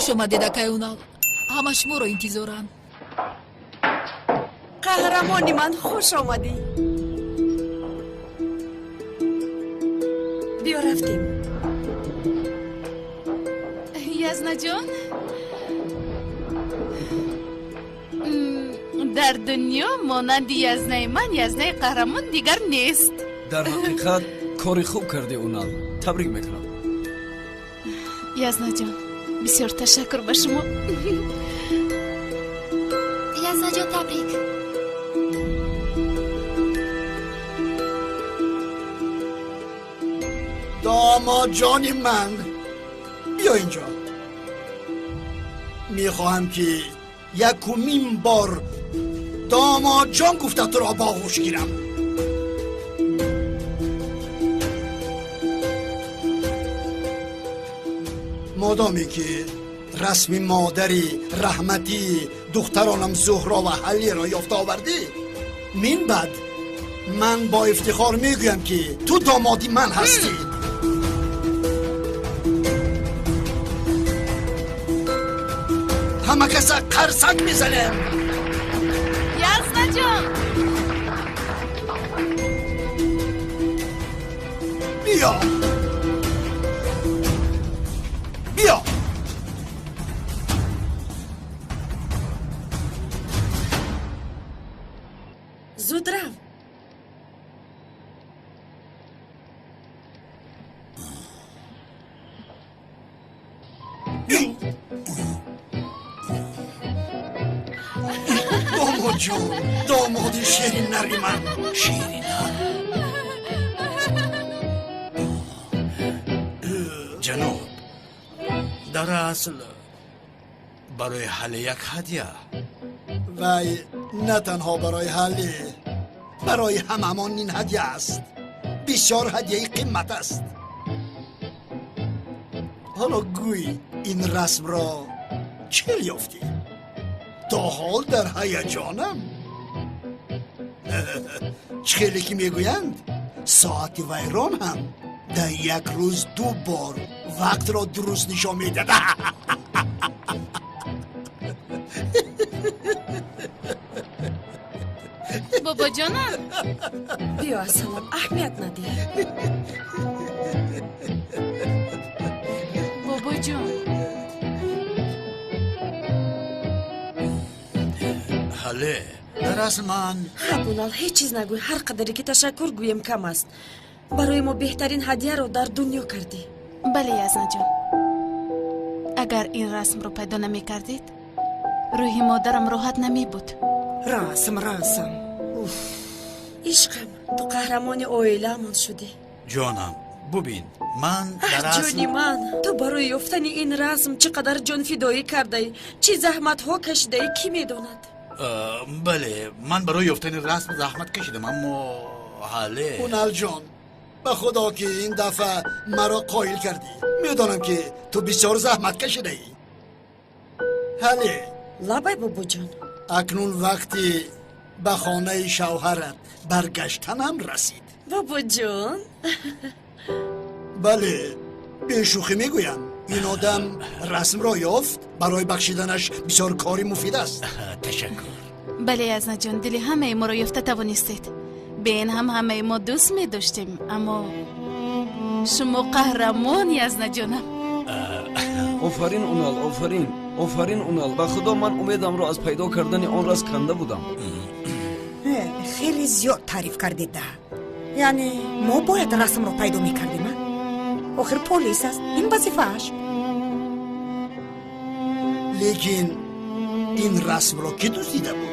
Хуш омадед, акай Унал. Ҳама шуморо интизоранд. Қаҳрамони ман, хуш омадӣ. Биё, рафтем. Язнаҷон, дар дунё монанди язнаи ман язнаи қаҳрамон дигар нест. Дар ҳақиқат кори хуб кардӣ, Унал, табрик мекунам. Язнаҷон, бисёр ташаккур ба шумо. Язнаҷон, табрик. Домодҷони ман, биё инҷо. Мехоҳам, ки якумин бор домодҷон гуфта туро боғӯш гирам. Модоме ки расми модари раҳматӣ духтаронам Зуҳро ва Ҳаллиро ёфта овардӣ, мин баъд ман бо ифтихор мегӯям, ки ту домоди ман ҳастӣ. Ҳама каса қарсак мезанем. Язнаҷон! Биё, биё. Зуд рав. Домодҷон, домоди шириннари ман. Шириннар? Ҷаноб, дар асл барои ҳалли як ҳадя. Вай, на танҳо барои ҳалли, барои ҳамамон ин ҳадя аст. Бисёр ҳадияи қимат аст. Ҳоло гӯй, ин расмро чӣ ёфтӣ? То ҳол дар ҳаяҷонам. Чӣ хеле ки мегӯянд, соати вайрон ҳам дар як рӯз ду бор вақтро дуруст нишон медиҳад. Бобоҷонам. Биё, ассалом, аҳамият надиҳ. Бобоҷон. Ҳале, дар асл ман Хаб, Унал, ҳеҷ чиз нагӯй. Ҳар қадаре ки ташаккур гӯем, кам аст. Барои мо беҳтарин ҳадияро дар дунё кардӣ. Бале, Язнаҷон, агар ин расмро пайдо намекардед, рӯҳи модарам роҳат намебуд. Расм, расм. Ишқам, ту қаҳрамони оилаамон шудӣ. Ҷонам, бубин, ман дар асл Ҷони ман, ту барои ёфтани ин расм чӣ қадар ҷонфидоӣ кардаӣ, чӣ заҳматҳо кашидаӣ, кӣ медонад? Бале, ман барои ёфтани расм заҳмат кашидам, аммо ҳале Уналҷон, ба худо, ки ин дафъа маро қоил кардӣ. Медонам, ки ту бисёр заҳмат кашидаӣ. Ҳале. Лабай, бобоҷон. Акнун вақти ба хонаи шавҳарат баргаштанам расид. Бобоҷон. Бале, бешӯхӣ мегӯям, ин одам расмро ёфт, барои бахшиданаш бисёр кори муфид аст. Ташаккур. Бале, Язнаҷон, дили ҳамаи моро ёфта тавонистед. Бе ин ҳам ҳамаи мо дӯст медоштем, аммо шумо қаҳрамон, Язнаҷонам. Офарин, Унал, офарин, офарин, Унал. Ба худо, ман умедамро аз пайдо кардани он расм канда будам. Хеле зиёд таъриф кардед да. Яъне мо бояд расмро пайдо мекардем, а? Охир полис аст, ин вазифааш. Лекин ин расмро кӣ дуздида буд?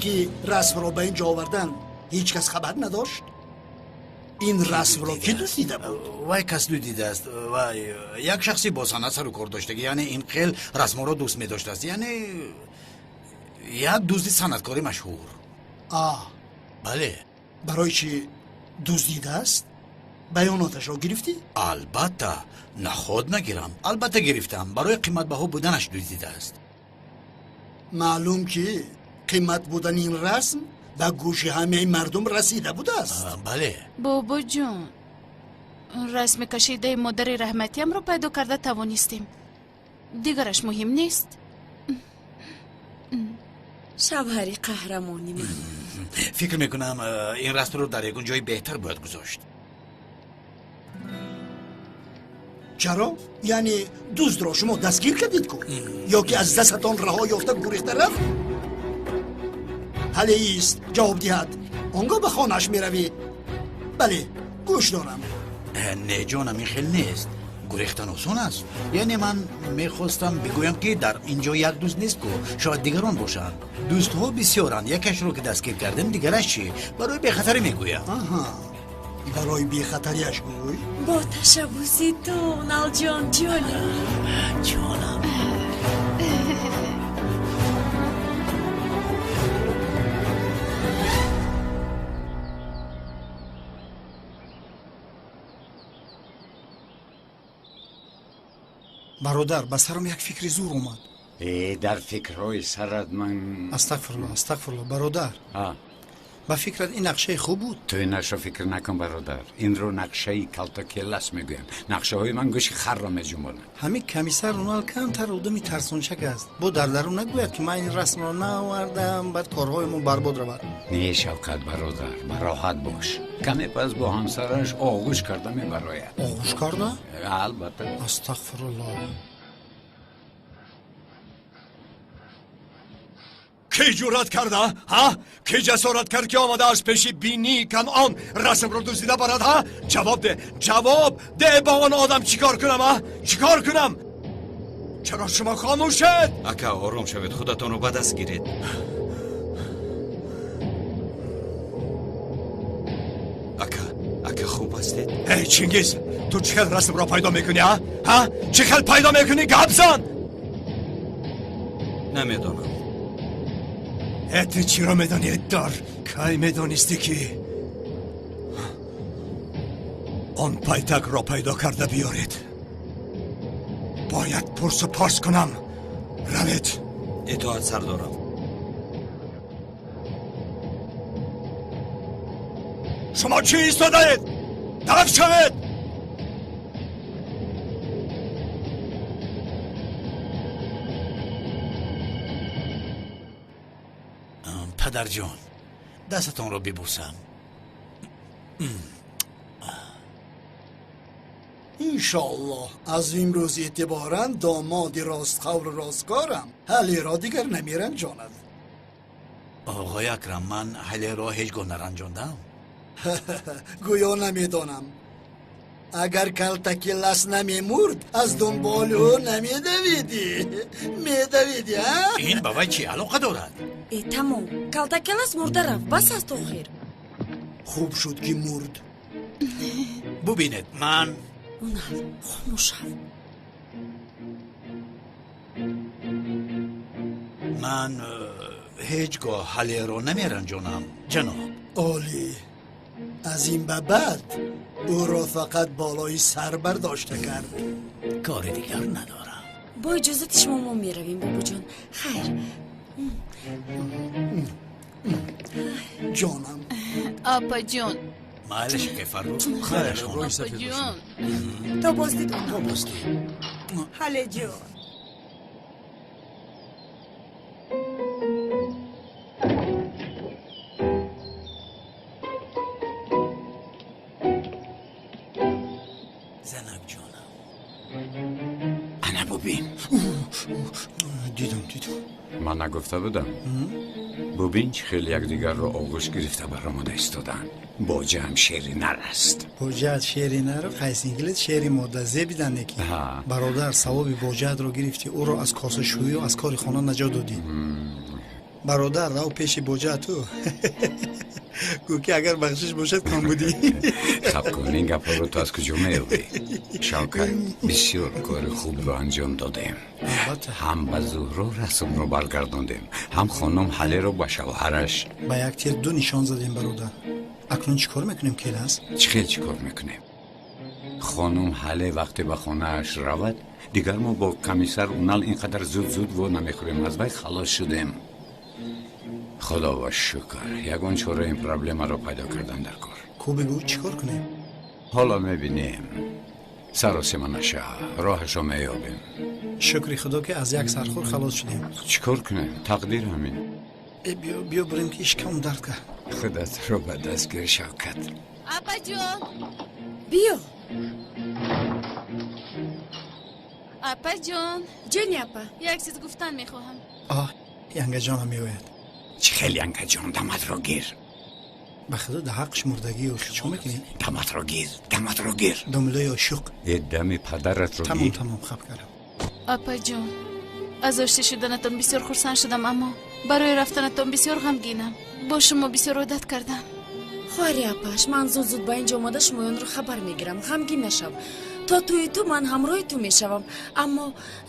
ки расмро ба ин ҷо оварданд, ҳеҷ кас хабар надошт? Ин расмро ки дуздида буд? Вай кас дуздидааст. Вай як шахси бо санъат сару кор доштагӣ, яъне ин хел расмҳоро дӯст медоштааст, яъне як дузди санъаткори машҳур. Бале. Барои чӣ дуздидааст? Баёноташро гирифтӣ? Албатта, наход нагирам. Албатта гирифтам. Барои қиматбаҳо буданаш дуздидааст. Маълум ки қимат будани ин расм ба гӯши ҳамаи мардум расида будааст. Бале. Бобоҷон, расми кашидаи модари раҳматиамро пайдо карда тавонистем. Дигараш муҳим нест. Шавҳари қаҳрамони ман. Фикр мекунам, ин расмро дар ягон ҷои беҳтар бояд гузошт. Чаро? Яъне дуздро шумо дастгир кардед ку? Ё ки аз дастатон раҳо ёфта гурехта рафт? Ҳале ист, ҷавоб диҳад. Он гоҳ ба хонааш меравӣ. Бале, гӯш дорам. Не ҷонам, ин хел нест. Гурехтан осон аст. Яъне ман мехостам бигӯям, ки дар ин ҷо як дузд нест ку, шояд дигарон бошанд. Дӯстҳо бисёранд. Якашро ки дастгир кардем, дигараш чӣ? Барои бехатарӣ мегӯям. Аҳа, барои бехатариаш гӯй. Бо ташаббуси ту, Налҷон, ҷонам. Ҷонам. Бародар, ба сарам як фикри зур омад. Дар фикрҳои сарат ман. Астағфирулло, астағфирулло, бародар. Ба фикрат ин нақшаи хуб буд? Ту ин нақша фикр накун, бародар. Инро нақшаи калтакелас мегӯянд. Нақшаҳои ман гӯши харро меҷунбонанд. Ҳамин комиссар Унал камтар одами тарсончак аст. Бо дар дарун нагӯяд, ки ман ин расмро наовардам, баъд корҳои мо барбод равад. Не, Шавкат бародар, бароҳат бош. Каме пас бо ҳамсараш оғӯш карда мебарояд. Оғӯш карда? Албатта. Астағфирулло. Ки ҷуръат карда, ҳа? Ки ҷасорат кард, ки омада аз пеши бинии Канъон расмро дуздида барад, ҳа? Ҷавоб де, ҷавоб де, ба он одам чӣ кор кунам, ҳа? Чӣ кор кунам? Чаро шумо хомӯшед? Ака, ором шавед, худатонро ба даст гиред. Ака, ака, хуб ҳастед? Эй, Чингиз, ту чӣ хел расмро пайдо мекунӣ, ҳа? Ҳа? Чӣ хел пайдо мекунӣ? Гап зан! Намедонам. Ту чиро медонӣ, дар? Кай медонистӣ, ки он пайтакро пайдо карда биёред? Бояд пурсу пос кунам. Равед. Итоат, сардорам. Шумо чӣ истодаед? Дафт шавед! Падарҷон, дастатонро бибӯсам. Иншоаллоҳ, аз имрӯз эътиборан домоди ростқавлу росткорам ҳалеро дигар намеранҷонад. Оғои Акрам, ман ҳалеро ҳеҷ гоҳ наранҷондам. Гӯё намедонам. Агар калтакилас намемурд, аз дунболи ӯ намедавидӣ. Медавидӣ, а? Ин ба вай чӣ алоқа дорад? Э, тамом, калтакелас мурда рафт, бас аст охир. Хуб шуд, ки мурд. Бубинед, ман. Унал, хомӯш шав. Ман ҳеҷ гоҳ ҳалеро намеранҷонам, ҷаноб. Олӣ. Аз ин ба баъд ӯро фақат болои сар бардошта кард. Кори дигар надорам. Бо иҷозати шумо мо меравем, бобоҷон. Хайр. Ҷонам. Апаҷон. Майлаш, ака Фаррух, хайраш. Апаҷон. То боздид. То боздид. Ҳалеҷон. Занак ҷонам. Ана бубин. Дидам, дидам. Ман нагуфта будам? Бубин, чӣ хел якдигарро оғӯш гирифта баромада истоданд. Боҷаам шери нар аст. Боҷаат шери нар, қайсинглит шери мода зебидан неки. Бародар, савоби боҷаатро гирифтӣ, ӯро аз косашӯию аз кори хона наҷот додӣ. Бародар, рав пеши боҷа ту. Гӯ ки агар бахшиш бошад, кам будӣ. Хаб кун, ин гапҳоро ту аз куҷо меёбӣ? Шавкат, бисёр кори хубро анҷом додем. Ҳам ба Зуҳро расмро баргардондем, ҳам хонум Ҳалеро ба шавҳараш. Ба як тир ду нишон задем, бародар. Акнун чӣ кор мекунем, келас? Чӣ хел чӣ кор мекунем? Хонум Ҳале вақте ба хонааш равад, дигар мо бо комиссар Унал ин қадар зуд зуд во намехӯрем. Аз вай халос шудем. Худо ба шукр, ягон чора ин проблемаро пайдо кардан дар кор. Ку бигӯ, чӣ кор кунем? Ҳоло мебинем. Саросема наша, роҳашо меёбем. Шукри худо, ки аз як сархӯр халос шудем. Чӣ кор кунем? Тақдир ҳамин. Э, биё, биё бурем, ки ишкам дард кард. Худатро ба даст гир, Шавкат. Апаҷон. Биё. Апаҷон. Ҷони апа. Як чиз гуфтан мехоҳам. Оҳ, янгаҷонам меояд. Чӣ хел янгаҷон? Даматро гир. Ба худо, да ҳаққш мурдагӣ охи, чӣ мекунӣ? Даматро гир, даматро гир. Домилои ошуқ. Э, дами падаратро Тамом. гир. Тамом, хаб кардам. Апаҷон, аз ошти шуданатон бисёр хурсанд шудам, аммо барои рафтанатон бисёр ғамгинам. Бо шумо бисёр одат кардам. Хоҳари апаш, ман зуд зуд ба инҷо омада шумоёнро хабар мегирам. Ғамгин нашав. То тӯи ту ман ҳамроҳи ту мешавам, аммо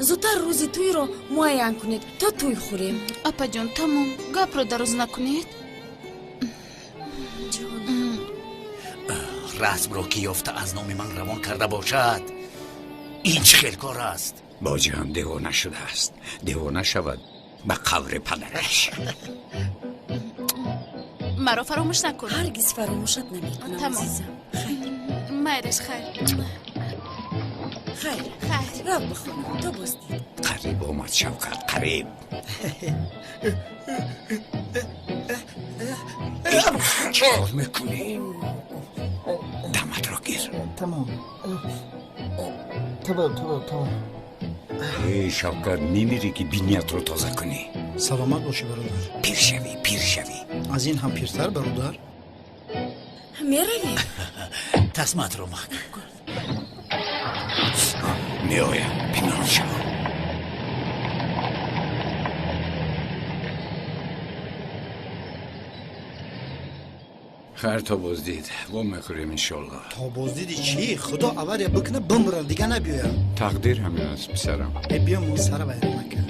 зудтар рӯзи тӯйро муайян кунед, то тӯй хӯрем. Апаҷон, тамом, гапро дароз накунед. Расмро ки ёфта, аз номи ман равон карда бошад, ин чӣ хел кор аст? Боҷиам девона шудааст. Девона шавад, ба қабри падараш. Маро фаромӯш накун. Ҳаргиз фаромӯшат намекунам. Тамом. Азизам, хайр. Майраш, хайр. Хайр. Хайр. Рав ба хона, то боздид. Қариб омад, Шавкат, қариб. Чӣ кор мекунӣ? Даматро гир. Тамом, тамом, тамом, тамом. Эй, Шавкат, мемирӣ, ки биниятро тоза кунӣ. Саломат бошӣ, бародар. Пир шавӣ, пир шавӣ. Аз ин ҳам пиртар, бародар. Меравем. Тасмаатро маҳкам кун. Меоям, пинҳон шав. Хайр, то боздид во мехӯрем, иншоллоҳ. То боздиди чӣ? Худо авария бикуна, бимирам, дигар набиёям. Тақдир ҳамин аст, писарам. Э, биё, мо сара вайрон накард.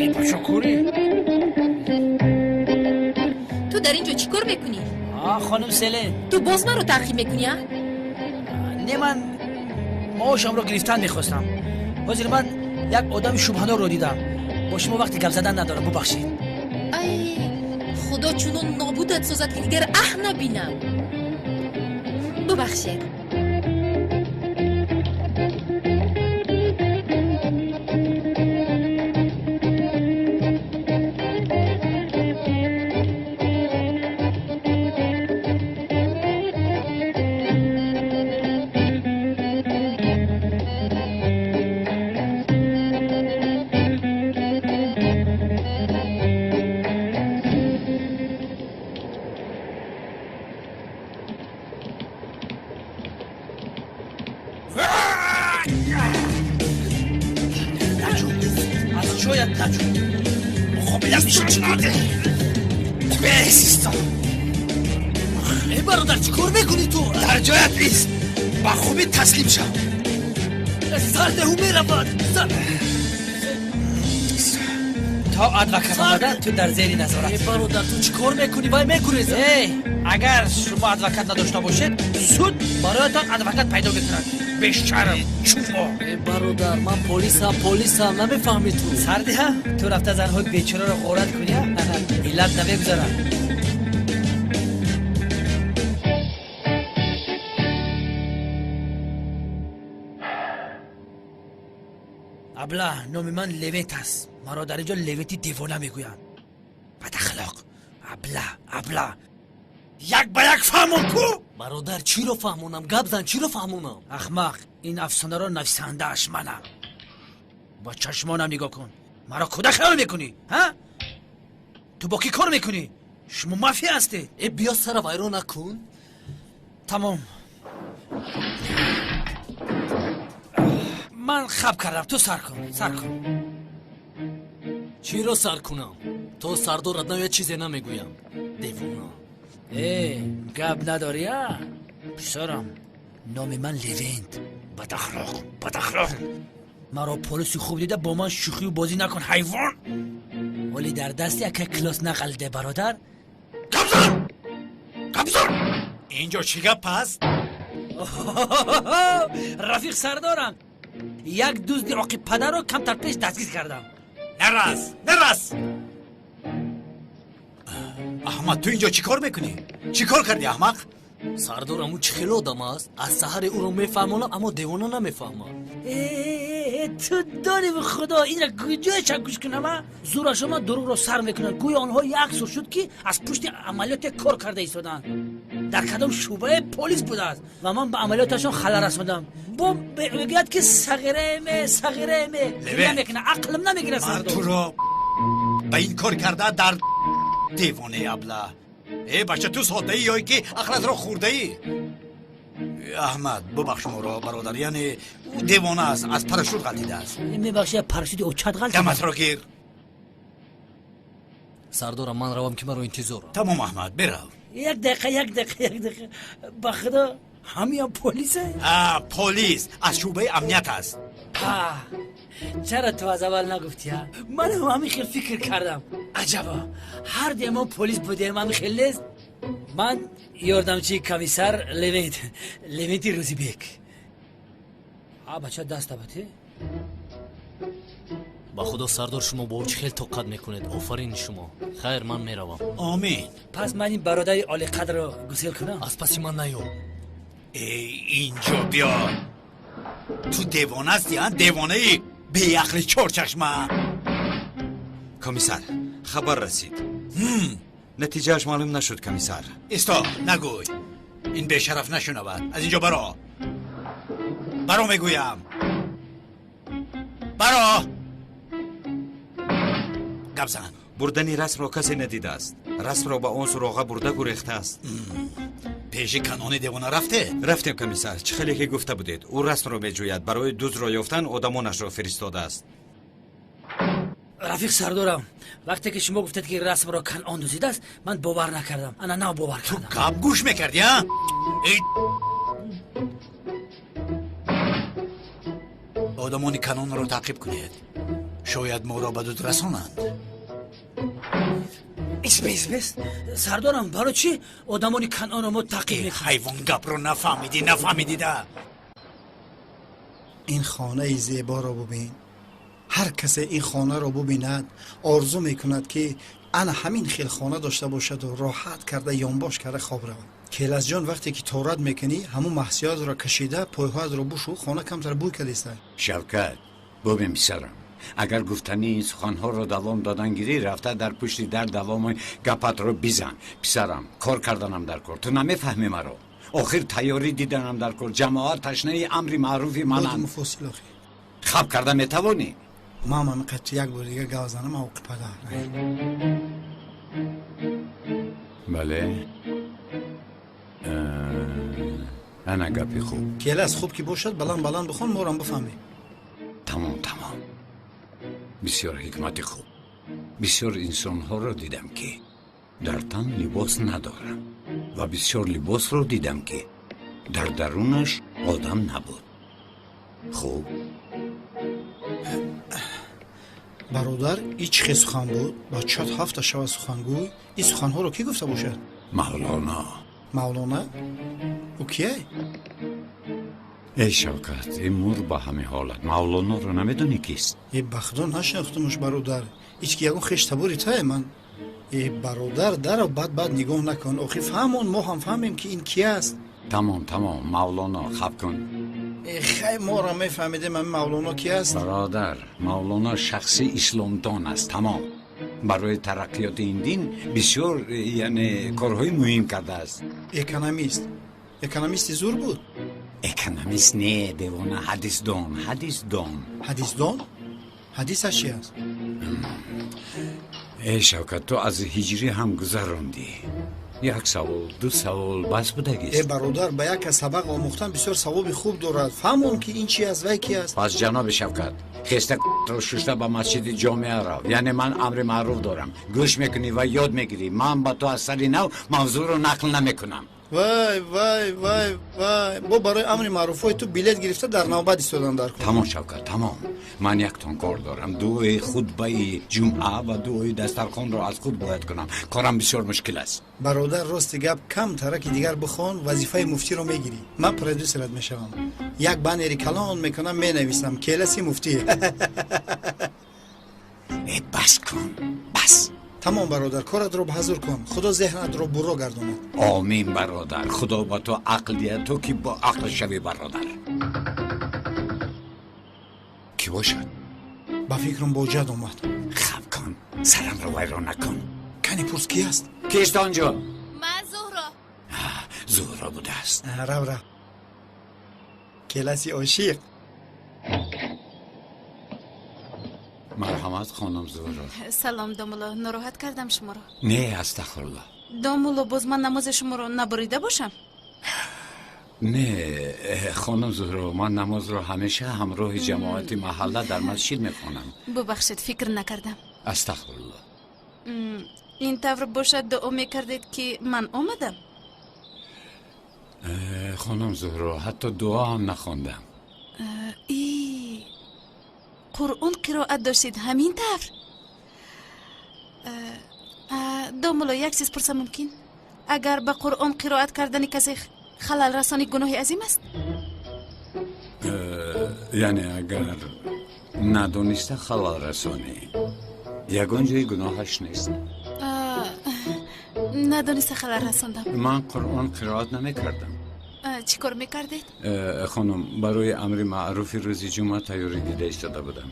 Э, бачакурӣ. Ту дар ин ҷо чӣ кор мекунӣ? А, хонум Селен. Ту боз маро таъқиб мекунӣ, а? Не, ман маошамро гирифтан мехостам. Ҳозир ман як одами шубҳанокро дидам. Бо шумо вақти гап задан надорам, бубахшед. Ай, худо чунон нобудат созад, ки дигар аҳ набинам. Бубахшед. Аз ҷоят наҷун, муқобилат мешавад. Бесистон. Э, бародар, чӣ кор мекунӣ ту? Дар ҷоят бист, ба хубӣ таслим шав. Сардеҳу меравад. То адвокат омада, ту дар зери назорат. Э, бародар, ту чӣ кор мекунӣ? Вай мегурезад. Э, агар шумо адвокат надошта бошед, суд бароятон адвокат пайдо мекунад. Бешарм, чумо. Э, бародар, ман полисам, полисам, намефаҳмӣ ту. Сардиҳа, ту рафта занҳои бечораро ғорат кунӣ, иллат намегузарад. Абла, номи ман Левент аст. Маро дар инҷо Левенти девона мегӯянд. Бадахлоқ. Абла, абла. Як ба як фаҳмон ку? Бародар, чиро фаҳмонам? Гап зан, чиро фаҳмонам? Ахмақ, ин афсонаро нависандааш манам. Ба чашмонам нигоҳ кун. Маро куда хаёл мекунӣ, ҳа? Ту бо кӣ кор мекунӣ? Шумо мафия ҳастед. Э, биё сара вайрон накун. Тамом. Ман хаб кардам, ту сар кун, сар кун. Чиро сар кунам? То сардорат наояд чизе намегӯям. Девона. Э, гап надорӣ, а? Писарам, номи ман Левент. Бадахлоқ, бадахлоқ. Маро полиси хуб дида бо ман шӯхию бозӣ накун, ҳайвон. Вале дар дасти яка клос нағалиде, бародар. Гапзан! Гапзан! Инҷо чӣ гап аст? Рафиқ сардорам, як дузди оқибпадарро камтар пеш дастгир кардам. Нарас, нарас! Аҳмад, ту инҷо чӣ кор мекунӣ? Чӣ кор кардӣ, аҳмақ? Сардорам, ӯ чӣ хел одам аст? Аз саҳаре ӯро мефаҳмонам, аммо девона намефаҳмад. Ту дорӣ ба худо, инра куҷояша гӯш кунам, а? Зӯрашон дурӯғро сар мекунанд. Гӯё онҳо як сол шуд, ки аз пушти амалиёте кор карда истоданд. Дар кадом шӯъбаи полис будааст ва ман ба амалиёташон халал расондам. Бо мегӯяд, ки сағираеме, сағираеме. Левент. Намекунад, ақлам намегирад, Ман сардор. туро ба ин кор карда дар девонаи абла. Э, бача, ту соддаӣ ё ки ақлатро хӯрдаӣ? Аҳмад, бубахш моро, бародар, яъне ӯ девона аст, аз парашют ғалтидааст. Мебахши, парашюти очат ғалтид. Даматро гир. Сардорам, ман равам, ки маро интизорам. Тамом, Аҳмад, бирав. Як дақиқа, як дақиқа, як дақиқа. Ба худо, ҳамиям полисе? А, полис аз шӯъбаи амният аст. Чаро ту аз аввал нагуфтӣ, а? Ман ҳам ҳамин хел фикр кардам. Аҷаба, ҳар дуя мо полис будем, ҳамин хел нест? Ман ёрдамчии комиссар Левент, Левенти Рӯзибек. А, бача, даст абате? Ба худо, сардор, шумо бо ӯ чӣ хел тоқат мекунед? Офарини шумо. Хайр, ман меравам. Омин. Пас ман ин бародари олиқадрро гусел кунам? Аз паси ман наё. Э, инҷо биё. Ту девона ҳастӣ, а? Девонаи беақли чорчашма. Комиссар, хабар расид. Натиҷааш маълум нашуд, комиссар. Исто, нагӯй. Ин бешараф нашунавад. Аз инҷо баро. Баро, мегӯям. Баро. Гап зан. Бурдани расмро касе надидааст. Расмро ба он суроға бурда гурехтааст. Пеши Канони девона рафте? Рафтем, комиссар. Чӣ хеле ки гуфта будед, ӯ расмро меҷӯяд. Барои дузро ёфтан одамонашро фиристодааст. Рафиқ сардорам, вақте ки шумо гуфтед, ки расмро Канъон дуздидааст, ман бовар накардам. Ана нав бовар кардам. Гап гӯш мекардӣ, а? Эй, одамони Канонро таъқиб кунед. Шояд моро ба дуд расонанд. Бес, бес, бес. Сардорам, барои чӣ одамони Канъонро мо таъқиб мекунем? Ҳайвон, гапро нафаҳмидӣ, нафаҳмидида. Ин хонаи зеборо бубин. Ҳар касе ин хонаро бубинад, орзу мекунад, ки ана ҳамин хел хона дошта бошаду роҳат карда ёнбош карда хоб равад. Келасҷон, вақте ки торат мекунӣ, ҳамун маҳсиётро кашида пойҳоятро бушу, хона камтар бӯй кадеста. Шавкат, бубин, писарам, агар гуфтани ин суханҳоро давом додан гирӣ, рафта дар пушти дар давоми гапатро бизан. Писарам, кор карданам дар кор, ту намефаҳмӣ маро. Охир тайёрӣ диданам дар кор. Ҷамоат ташнаи амри маъруфи мананд. Муфосил охи. Хаб карда метавонӣ? Ман ҳамин қад як бор дига гап занам, авқи падар. Бале, ана гапи хуб. Келас, хуб ки бошад, баланд баланд бихон, морам бифаҳмем. Тамом, тамом. Бисёр ҳикмати хуб. Бисёр инсонҳоро дидам, ки дар тан либос надоранд, ва бисёр либосро дидам, ки дар дарунаш одам набуд. Хуб. Бародар, и чӣ хел сухан буд? Ба чат ҳафта шава сухангӯй. Ин суханҳоро кӣ гуфта бошад? Мавлоно. Мавлона? Ӯ кие? Эй Шавкат, ин мур ба ҳамин ҳолат Мавлоноро намедонӣ кист? Э, ба худо нашинохтумуш, бародар. Ҳеч ки ягон хеш табори тае ман. Э, бародар, дарав, баъд баъд нигоҳ накун. Охи фаҳмон, мо ҳам фаҳмем, ки ин ки аст. Тамом, тамом. Мавлоно, хаб кун. Хай, моро мефаҳмидем, ҳамин Мавлоно ки аст? Бародар, Мавлоно шахси исломдон аст, тамом. Барои тараққиёти ин дин бисёр, яъне, корҳои муҳим кардааст. Экономист, экономисти зур буд. Экономист не, девона, ҳадисдон, ҳадисдон. Ҳадисдон? Ҳадисаш чи аст? Э, Шавкат, ту аз ҳиҷрӣ ҳам гузарондӣ. Як савол, ду савол бас будагист. Э, бародар, ба як кас сабақ омӯхтан бисёр савоби хуб дорад. Фаҳмон, ки ин чи аст, вай ки аст. Пас, ҷаноби Шавкат, хеста ро шушта ба масҷиди ҷомеа рав. Яъне ман амри маъруф дорам, гӯш мекунӣ ва ёд мегирӣ. Ман ба ту аз сари нав мавзӯъро нақл намекунам. Вай, вай, вай, вай, бо барои амри маъруфҳои ту билет гирифта дар навбат истодан дар кор. Тамом, Шавкат, тамом. Ман яктон кор дорам: дуои хутбаи ҷумъа ва дуои дастархонро аз худ бояд кунам. Корам бисёр мушкил аст. Бародар, рости гап, кам тараки дигар бихон, вазифаи муфтиро мегирӣ. Ман продюсерат мешавам, як баннери калон мекунам, менависам: «Келаси муфтӣ». Э, бас кун, бас. Тамом, бародар, коратро ба ҳазур кун. Худо зеҳнатро бурро гардонад. Омин, бародар. Худо ба ту ақл диҳад, то ки бо ақл шавӣ. Бародар, кӣ бошад? Ба фикрам, боҷад омад. Хаб кун, сарамро вайрон накун. Кани, пурс, ки аст? Кист онҷо? Ман Зуҳро. Зуҳро будааст. Рав, рав, келаси ошиқ. Марҳамат, хонум Зуҳро. Салом, домулло, нороҳат кардам шуморо? Не, астағфирулло. Домулло, боз ман намози шуморо набурида бошам? Не, хонум Зуҳро, ман намозро ҳамеша ҳамроҳи ҷамоати маҳалла дар масҷид мехонам. Бубахшед, фикр накардам. Астағфирулло. Ин тавр бошад, дуо мекардед, ки ман омадам? Хонум Зуҳро, ҳатто дуо ҳам нахондам. И Қуръон қироат доштед, ҳамин тавр? Домулло, як чиз пурсам мумкин? Агар ба Қуръон қироат кардани касе халал расонӣ, гуноҳи азим аст? Яъне агар надониста халал расонӣ, ягон ҷои гуноҳаш нест. Надониста халал расондам. Ман Қуръон қироат намекардам. Чӣ кор мекардед? Хонум, барои амри маъруфи рӯзи ҷумъа тайёрӣ дида истода будам.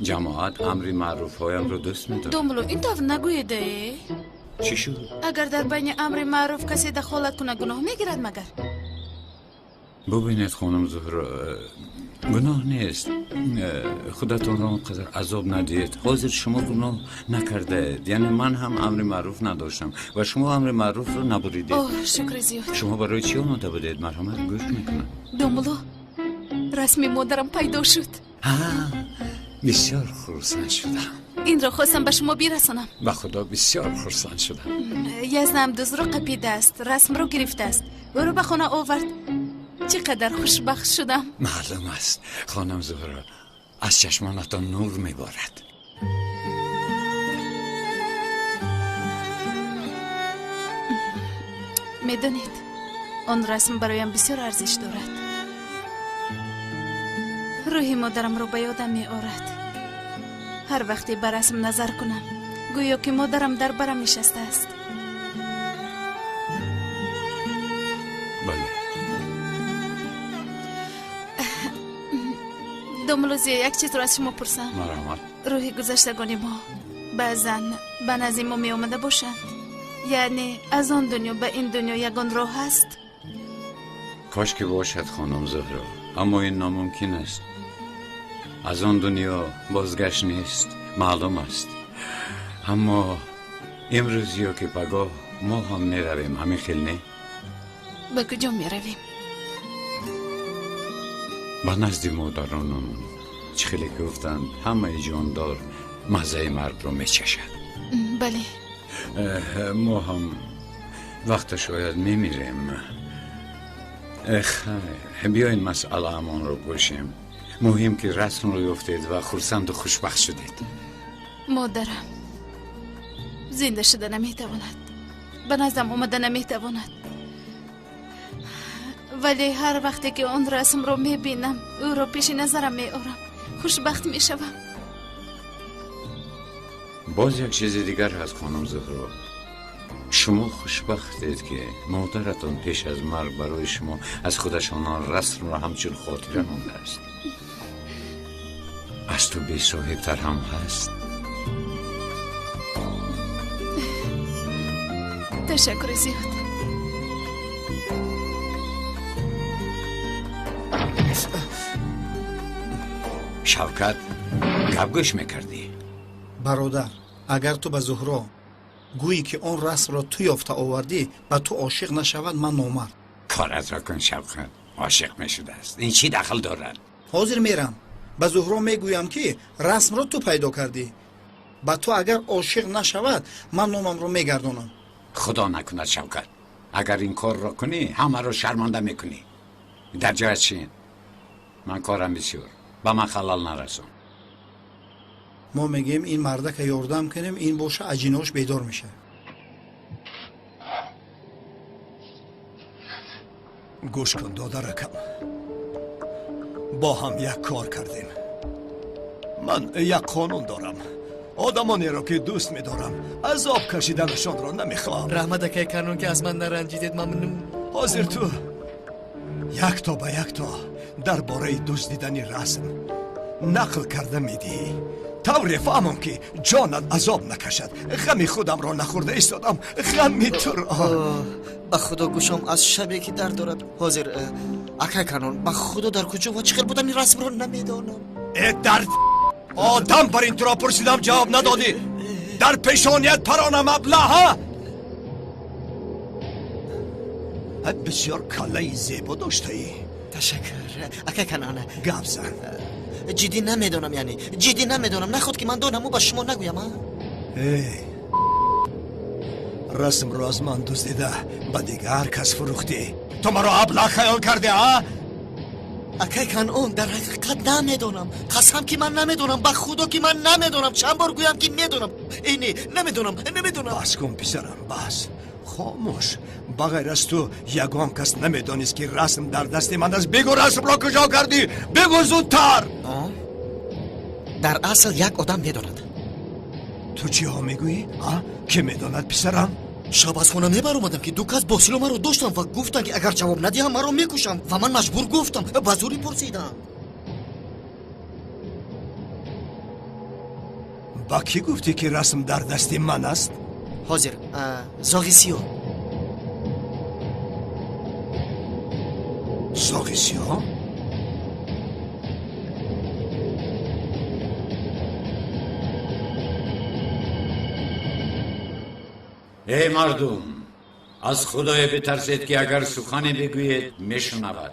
Ҷамоат амри маъруфҳоямро дӯст медорад. Домулло, ин тавр нагӯед. Чӣ шуд? Агар дар байни амри маъруф касе дахолат кунад, гуноҳ мегирад магар? Бубинед, хонум Зуҳро, гуноҳ нест. Худатонро он қадар азоб надиҳед. Ҳозир шумо гуноҳ накардаед. Яъне ман ҳам амри маъруф надоштам ва шумо амри маъруфро набуридед. Оҳ, шукри зиёд. Шумо барои чӣ омода будед? Марҳамат, гӯш мекунам. Домулло, расми модарам пайдо шуд. Бисёр хурсанд шудам. Инро хостам ба шумо бирасонам. Ба худо, бисёр хурсанд шудам. Язнам дузро қапидааст, расмро гирифтааст, ӯро ба хона овард. Чӣ қадар хушбахт шудам! Маълум аст, хонум Зуҳро, аз чашмонатон нур меборад. Медонед, он расм бароям бисёр арзиш дорад. Рӯҳи модарамро ба ёдам меорад. Ҳар вақте ба расм назар кунам, гӯё ки модарам дар барам нишастааст. Бале. Домулло Зия, як чизро аз шумо пурсам? Марҳамат. Рӯҳи гузаштагони мо баъзан ба назди мо меомада бошанд? Яъне аз он дунё ба ин дунё ягон роҳ ҳаст? Кош ки бошад, хонум Зуҳро, аммо ин номумкин аст. Аз он дунё бозгашт нест, маълум аст. Аммо имрӯз ё ки пагоҳ мо ҳам меравем, ҳамин хел не? Ба куҷо меравем? Ба назди модаронамон. Чӣ хеле ки гуфтанд, ҳамаи ҷондор маззаи маргро мечашад. Бале. Мо ҳам вақташ ояд, мемирем. Хайр, биёед масъалаамонро пӯшем. Муҳим ки расмро ёфтед ва хурсанду хушбахт шудед. Модарам зинда шуда наметавонад, ба наздам омада наметавонад, вале ҳар вақте ки он расмро мебинам, ӯро пеши назарам меорам, хушбахт мешавам. Боз як чизи дигар ҳаст, хонум Зуҳро. Шумо хушбахтед, ки модаратон пеш аз марг барои шумо аз худашон он расмро ҳамчун хотира мондааст. Аз ту бесоҳибтар ҳам ҳаст. Ташаккури зиёд. Шавкат, гап гӯш мекардӣ? Бародар, агар ту ба Зуҳро гӯӣ, ки он расмро ту ёфта овардӣ, ба ту ошиқ нашавад, ман номард. Коратро кун, Шавкат. Ошиқ мешудааст, ин чӣ дахл дорад? Ҳозир мерам, ба Зуҳро мегӯям, ки расмро ту пайдо кардӣ. Ба ту агар ошиқ нашавад, ман номамро мегардонам. Худо накунад, Шавкат. Агар ин корро кунӣ, ҳамаро шарманда мекунӣ. Дар ҷоят шин, ман корам бисёр, ба ман халал нарасон. Мо мегӯем, ин мардака ёрдам кунем, ин боша аҷинош бедор мешавад. Гӯш кун, додаракам, бо ҳам як кор кардем. Ман як қонун дорам: одамонеро, ки дӯст медорам, азоб кашиданашонро намехоҳам. Раҳмат, акай Канон, ки аз ман наранҷидед, мамнун. Ҳозир ту якто ба якто дар бораи дуздидани расм нақл карда медиҳӣ, тавре фаҳмам, ки ҷонат азоб накашад. Ғами худамро нахӯрда истодам, ғами туро. Ба худо, гӯшом аз шабе ки дард дорад ҳозир. Акай Канон, ба худо, дар куҷо ва чӣ хел будани расмро намедонам. Э, дард одам, бар ин туро пурсидам, ҷавоб надодӣ. Дар пешоният паронам, аблаҳа. Бисёр каллаи зебо доштаӣ. Ташаккур, акай Канон. Гап зан. Ҷиддӣ намедонам, яъне ҷиддӣ намедонам. Наход ки ман донаму ба шумо нагӯям, а? Эй, расмро аз ман дуздида, ба дигар кас фурӯхтӣ. Ту маро аблаҳ хаёл кардӣ, а? Акай Канон, дар ҳақиқат намедонам. Қасам, ки ман намедонам. Ба худо, ки ман намедонам. Чанд бор гӯям, ки медонам? Э, не, намедонам, намедонам. Бас кун, писарам, бас, хомӯш. Ба ғайр аз ту ягон кас намедонист, ки расм дар дасти ман аст. Бигӯ, расмро куҷо кардӣ? Бигӯ зудтар. Дар асл як одам медонад. Ту чиҳо мегӯӣ, а? Кӣ медонад, писарам? Шаб аз хона мебаромадам, ки ду кас бо силоҳ маро доштанд ва гуфтанд, ки агар ҷавоб надиҳам, маро мекушанд, ва ман маҷбур гуфтам, ба зӯрӣ пурсидам. Ба кӣ гуфтӣ, ки расм дар дасти ман аст? Ҳозир, зоғи сиёҳ. Зоғи сиёҳ? Эй мардум, аз худое битарсед, ки агар сухане бигӯед, мешунавад,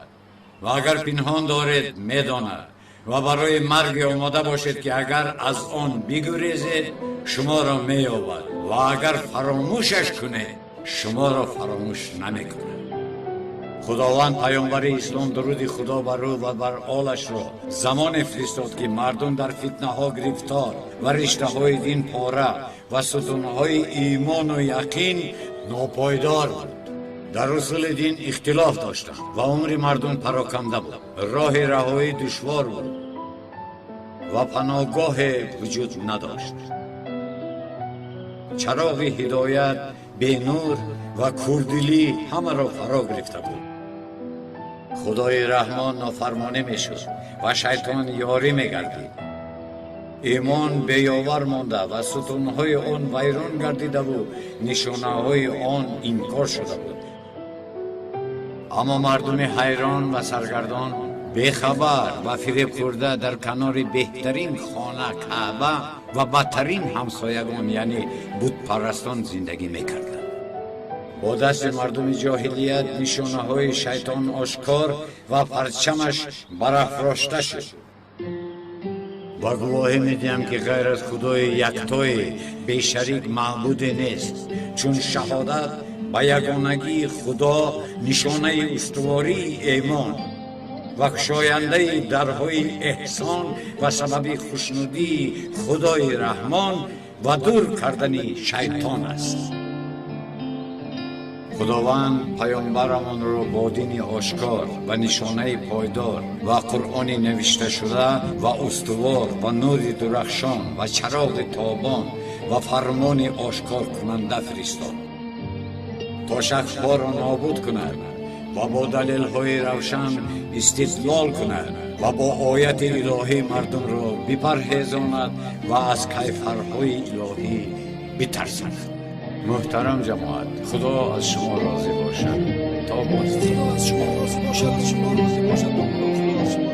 ва агар пинҳон доред, медонад, ва барои марге омода бошед, ки агар аз он бигурезед, шуморо меёбад, ва агар фаромӯшаш кунед, шуморо фаромӯш намекунад. Худованд паёмбари ислом, дуруди худо бар ӯ ва бар олашро, замоне фиристод, ки мардум дар фитнаҳо гирифтор ва риштаҳои дин пора ва сутунҳои имону яқин нопойдор буд. Дар усули дин ихтилоф доштанд ва умри мардум пароканда буд, роҳи раҳоӣ душвор буд ва паноҳгоҳе вуҷуд надошт. Чароғи ҳидоят бенур ва курдилӣ ҳамаро фаро гирифта буд. Худои Раҳмон нофармонӣ мешуд ва шайтон ёрӣ мегардид. Имон беёвар монда ва сутунҳои он вайрон гардидаву нишонаҳои он инкор шуда буд. Аммо мардуми ҳайрон ва саргардон, бехабар ва фиребхӯрда, дар канори беҳтарин хона, Каъба, ва бадтарин ҳамсоягон, яъне бутпарастон, зиндагӣ мекарданд. Бо дасти мардуми ҷоҳилият нишонаҳои шайтон ошкор ва парчамаш барафрошта шуд. Ва гувоҳӣ медиҳам, ки ғайр аз худои яктое бешарик маъбуде нест, чун шаҳодат ба ягонагии худо нишонаи устувории эъмон ва кушояндаи дарҳои эҳсон ва сабаби хушнудии худои Раҳмон ва дур кардани шайтон аст. Худованд паёмбарамонро бо дини ошкор ва нишонаи пойдор ва Қуръони навишташуда ва устувор ва нури дурахшон ва чароғи тобон ва фармони ошкоркунанда фиристод. То шакҳоро нобуд кунад ва бо далелҳои равшан истидлол кунад ва бо ояти илоҳӣ мардумро бипарҳезонад ва аз кайфарҳои илоҳӣ битарсонад. Муҳтарам ҷамоат, Худо аз шумо розӣ бошад. То боз. Худо аз шумо розӣ бошад, аз шумо розӣ бошад, Худо аз шумо розӣ бошад.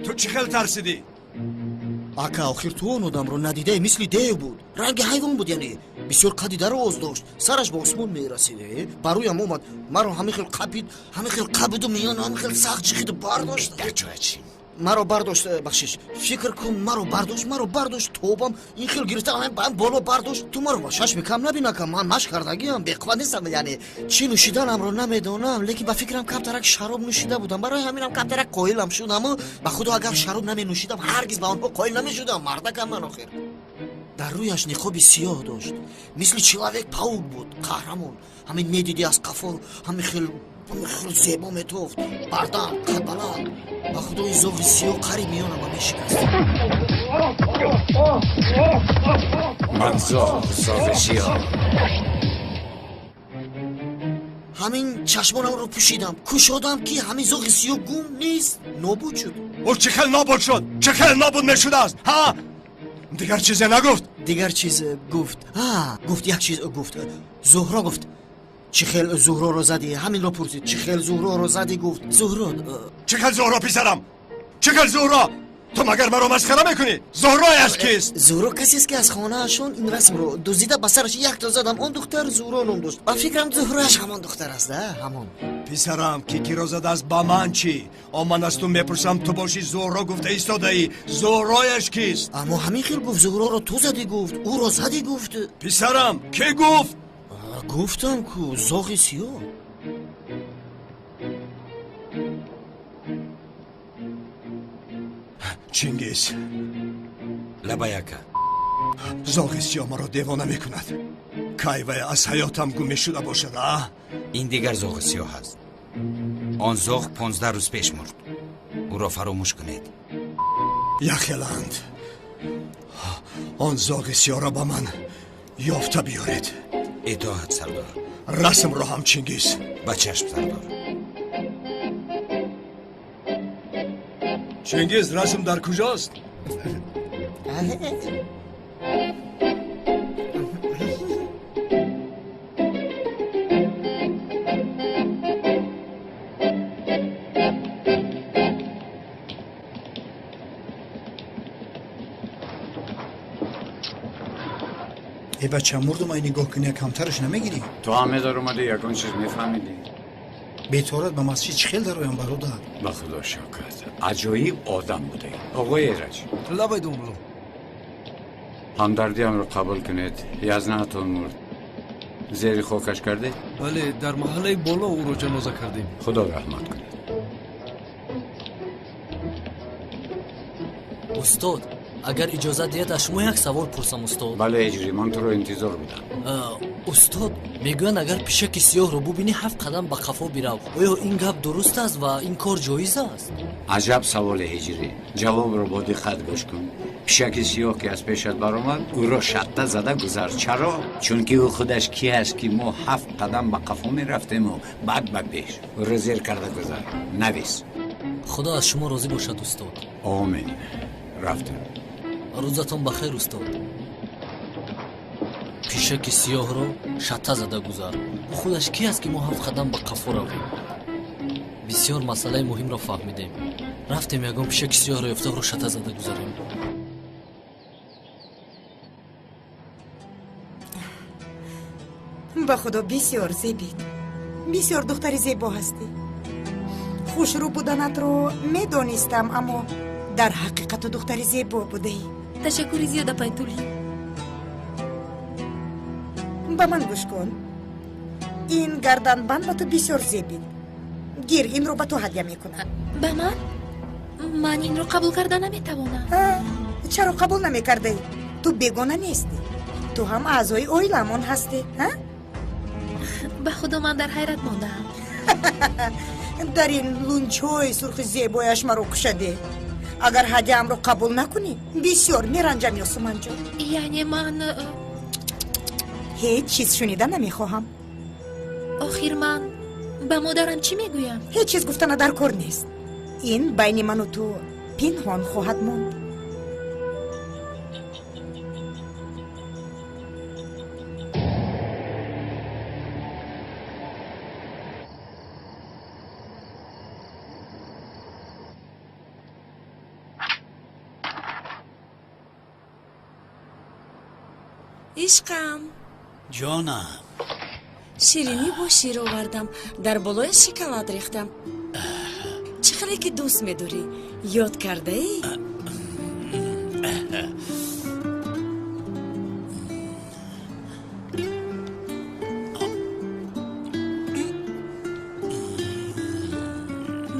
Ту чӣ хел тарсидӣ? Ака, охир ту он одамро надидаи, мисли дев буд, ранги ҳайвон буд, яъне бисёр қадди дароз дошт, сараш ба осмон мерасид. Ба рӯям омад, маро ҳамин хел қапид, ҳамин хел қапиду миёну ҳамин хел сахт ҷихиду бардошт. Дар ҷоя чӣ? Маро бардошт, бахшиш, фикр кун, маро бардошт, маро бардошт, тобам ин хел гирифта, ҳам боло бардошт. Ту маро ба чашми кам набин, ака, ман машқ кардагиам, беқувват нестам. Яъне чӣ нӯшиданамро намедонам, лекин ба фикрам камтарак шароб нӯшида будам, барои ҳаминам камтарак қоилам шудаму ба худо, агар шароб наменӯшидам, ҳаргиз ба онҳо қоил намешудам. Мардакам ман охир. Дар рӯяш ниқоби сиёҳ дошт, мисли человек паук буд, қаҳрамон. Ҳамин медидӣ, аз қафо ҳамин хел, хел зебо метофт, бардам, қадбаланд. Ба худои, зоғи сиёҳ қариб миёнама мешикаст. Ман зоғ, зоғи сиёҳ. Ҳамин чашмонамро пӯшидам, кушодам, ки ҳамин зоғи сиёҳ гум, нест, нобуд шуд. Ӯ чӣ хел нобуд шуд? Чӣ хел нобуд мешудааст, ҳа? Дигар чизе нагуфт? Дигар чиз гуфт, гуфт, як чиз гуфт. Зуҳро, гуфт, чӣ хел Зуҳроро задӣ? Ҳаминро пурсид. Чӣ хел Зуҳроро задӣ, гуфт. Зуҳро. Чӣ хел Зуҳро, писарам? Чӣ хел Зуҳро? Ту магар маро масхара мекунӣ? Зуҳрояш кист? Зуҳро касест, ки аз хонаашон ин расмро дуздида, ба сараш якто задам. Он духтар Зуҳро ном дошт. Ба фикрам, Зуҳрояш ҳамон духтар аст, ҳамон. Писарам, ки киро задааст, ба ман чӣ? О, ман аз ту мепурсам, ту бошӣ Зуҳро гуфта истодаӣ. Зуҳрояш кист? Аммо ҳамин хел гуфт: Зуҳроро ту задӣ, гуфт, ӯро задӣ, гуфт. Писарам, кӣ гуфт? Гуфтам ку, зоғи сиёҳ. Чингиз. Лабай, ака. Зоғи сиёҳ маро девона мекунад. Кай вай аз ҳаётам гум мешуда бошад, а? Ин дигар зоғи сиёҳ аст. Он зоғ 15 рӯз пеш мурд, ӯро фаромӯш кунед. Яхеланд. Он зоғи сиёҳро ба ман ёфта биёред. Итоат, сардор. Расмро ҳам, Чингиз. Ба чашм, сардор. Чингиз, расм дар куҷост? Э бача, мурдум, ай нигоҳ кунӣ, камтараш намегирӣ? Ту ҳам медаромадӣ, ягон чиз мефаҳмидӣ. Беторат ба масҷид чӣ хел дароям, бародар? Ба худо, Шавкат, аҷоиб одам будаӣ. Оғои Эраҷ. Лабай, домулло. Ҳамдардиамро қабул кунед. Язнаатон мурд, зери хокаш кардед? Бале, дар маҳаллаи боло ӯро ҷаноза кардем. Худо раҳмат кунад. Устод, агар иҷозат диҳед, аз шумо як савол пурсам, устод. Бале, Ҳиҷрӣ, ман туро интизор будам. Устод, мегӯянд, агар пишаки сиёҳро бубинӣ, ҳафт қадам ба қафо бирав. Оё ин гап дуруст аст ва ин кор ҷоиз аст? Аҷаб саволе, Ҳиҷрӣ. Ҷавобро бо диққат гӯш кун. Пишаки сиёҳ ки аз пешат баромад, ӯро шатта зада гузар. Чаро? Чунки ӯ худаш ки аст, ки мо ҳафт қадам ба қафо мерафтему баъд ба пеш? Ӯро зер карда гузар. Навис. Худо аз шумо розӣ бошад, устод. Омин. Рафтем. Рӯзатон ба хайр, устод. Пишаки сиёҳро шатта зада гузар. Ӯ худаш ки аст, ки мо ҳафт қадам ба қафо равем? Бисёр масъалаи муҳимро фаҳмидем. Рафтем, ягон пишаки сиёҳро ёфта, ӯро шатта зада гузарем. Ба худо, бисёр зебид, бисёр духтари зебо ҳастӣ. Хушрӯ буданатро медонистам, аммо дар ҳақиқату духтари зебо будаӣ. Ташаккури зиёд, апай Тулӣ. Ба ман гӯш кун. Ин гарданбанд ба ту бисёр зебид. Гир, инро ба ту ҳадя мекунам. Ба ман? Ман инро қабул карда наметавонам. Чаро қабул намекардаӣ? Ту бегона нестӣ, ту ҳам аъзои оиламон ҳастӣ. Ба худо, ман дар ҳайрат мондаам. Дар ин лунҷҳои сурхи зебояш маро кушаде. Агар ҳадияамро қабул накунӣ, бисёр меранҷам, Ёсуманҷон. Яъне ман Ҳеҷ чиз шунида намехоҳам. Охир ман ба модарам чӣ мегӯям? Ҳеҷ чиз гуфтана дар кор нест. Ин байни ману ту пинҳон хоҳад монд. Ишқам. Ҷонам. Ширинӣ бо шир овардам, дар болояш шоколад рехтам. Чӣ хеле ки дӯст медорӣ, ёд кардаӣ?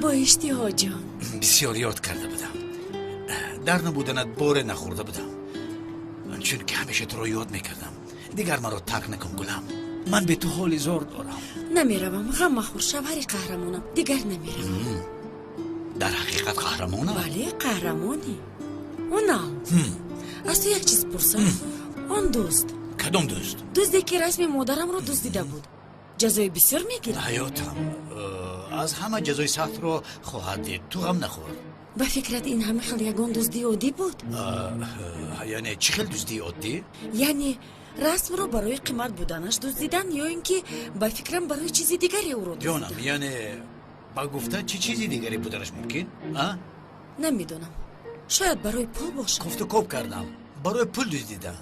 Бо иштиҳо, ҷон. Бисёр ёд карда будам. Дар набуданат боре нахӯрда будам, чунки ҳамеша туро ёд мекардам. Дигар маро тарк накун, гулам. Ман бе ту ҳоли зор дорам. Намеравам, ғам махӯр, шавҳари қаҳрамонам. Дигар намеравам. Дар ҳақиқат қаҳрамонам? Бале, қаҳрамонӣ. Унал, аз ту як чиз пурсам. Он дӯст. Кадом дӯст? Дузде ки расми модарамро дуздида буд, ҷазои бисёр мегирад? Ҳаётам, аз ҳама ҷазои сахтро хоҳад дид. Ту ғам нахӯр. Ба фикрат, ин ҳама хел ягон дуздии оддӣ буд? Яъне чӣ хел дуздии оддӣ? Яъне расмро барои қимат буданаш дуздидан ё ин ки, ба фикрам, барои чизи дигаре ӯро Ҷонам, яъне ба гуфта, чӣ чизи дигаре буданаш мумкин, а? Намедонам, шояд барои пул бошад. Кофтукоб кардам, барои пул дуздиданд.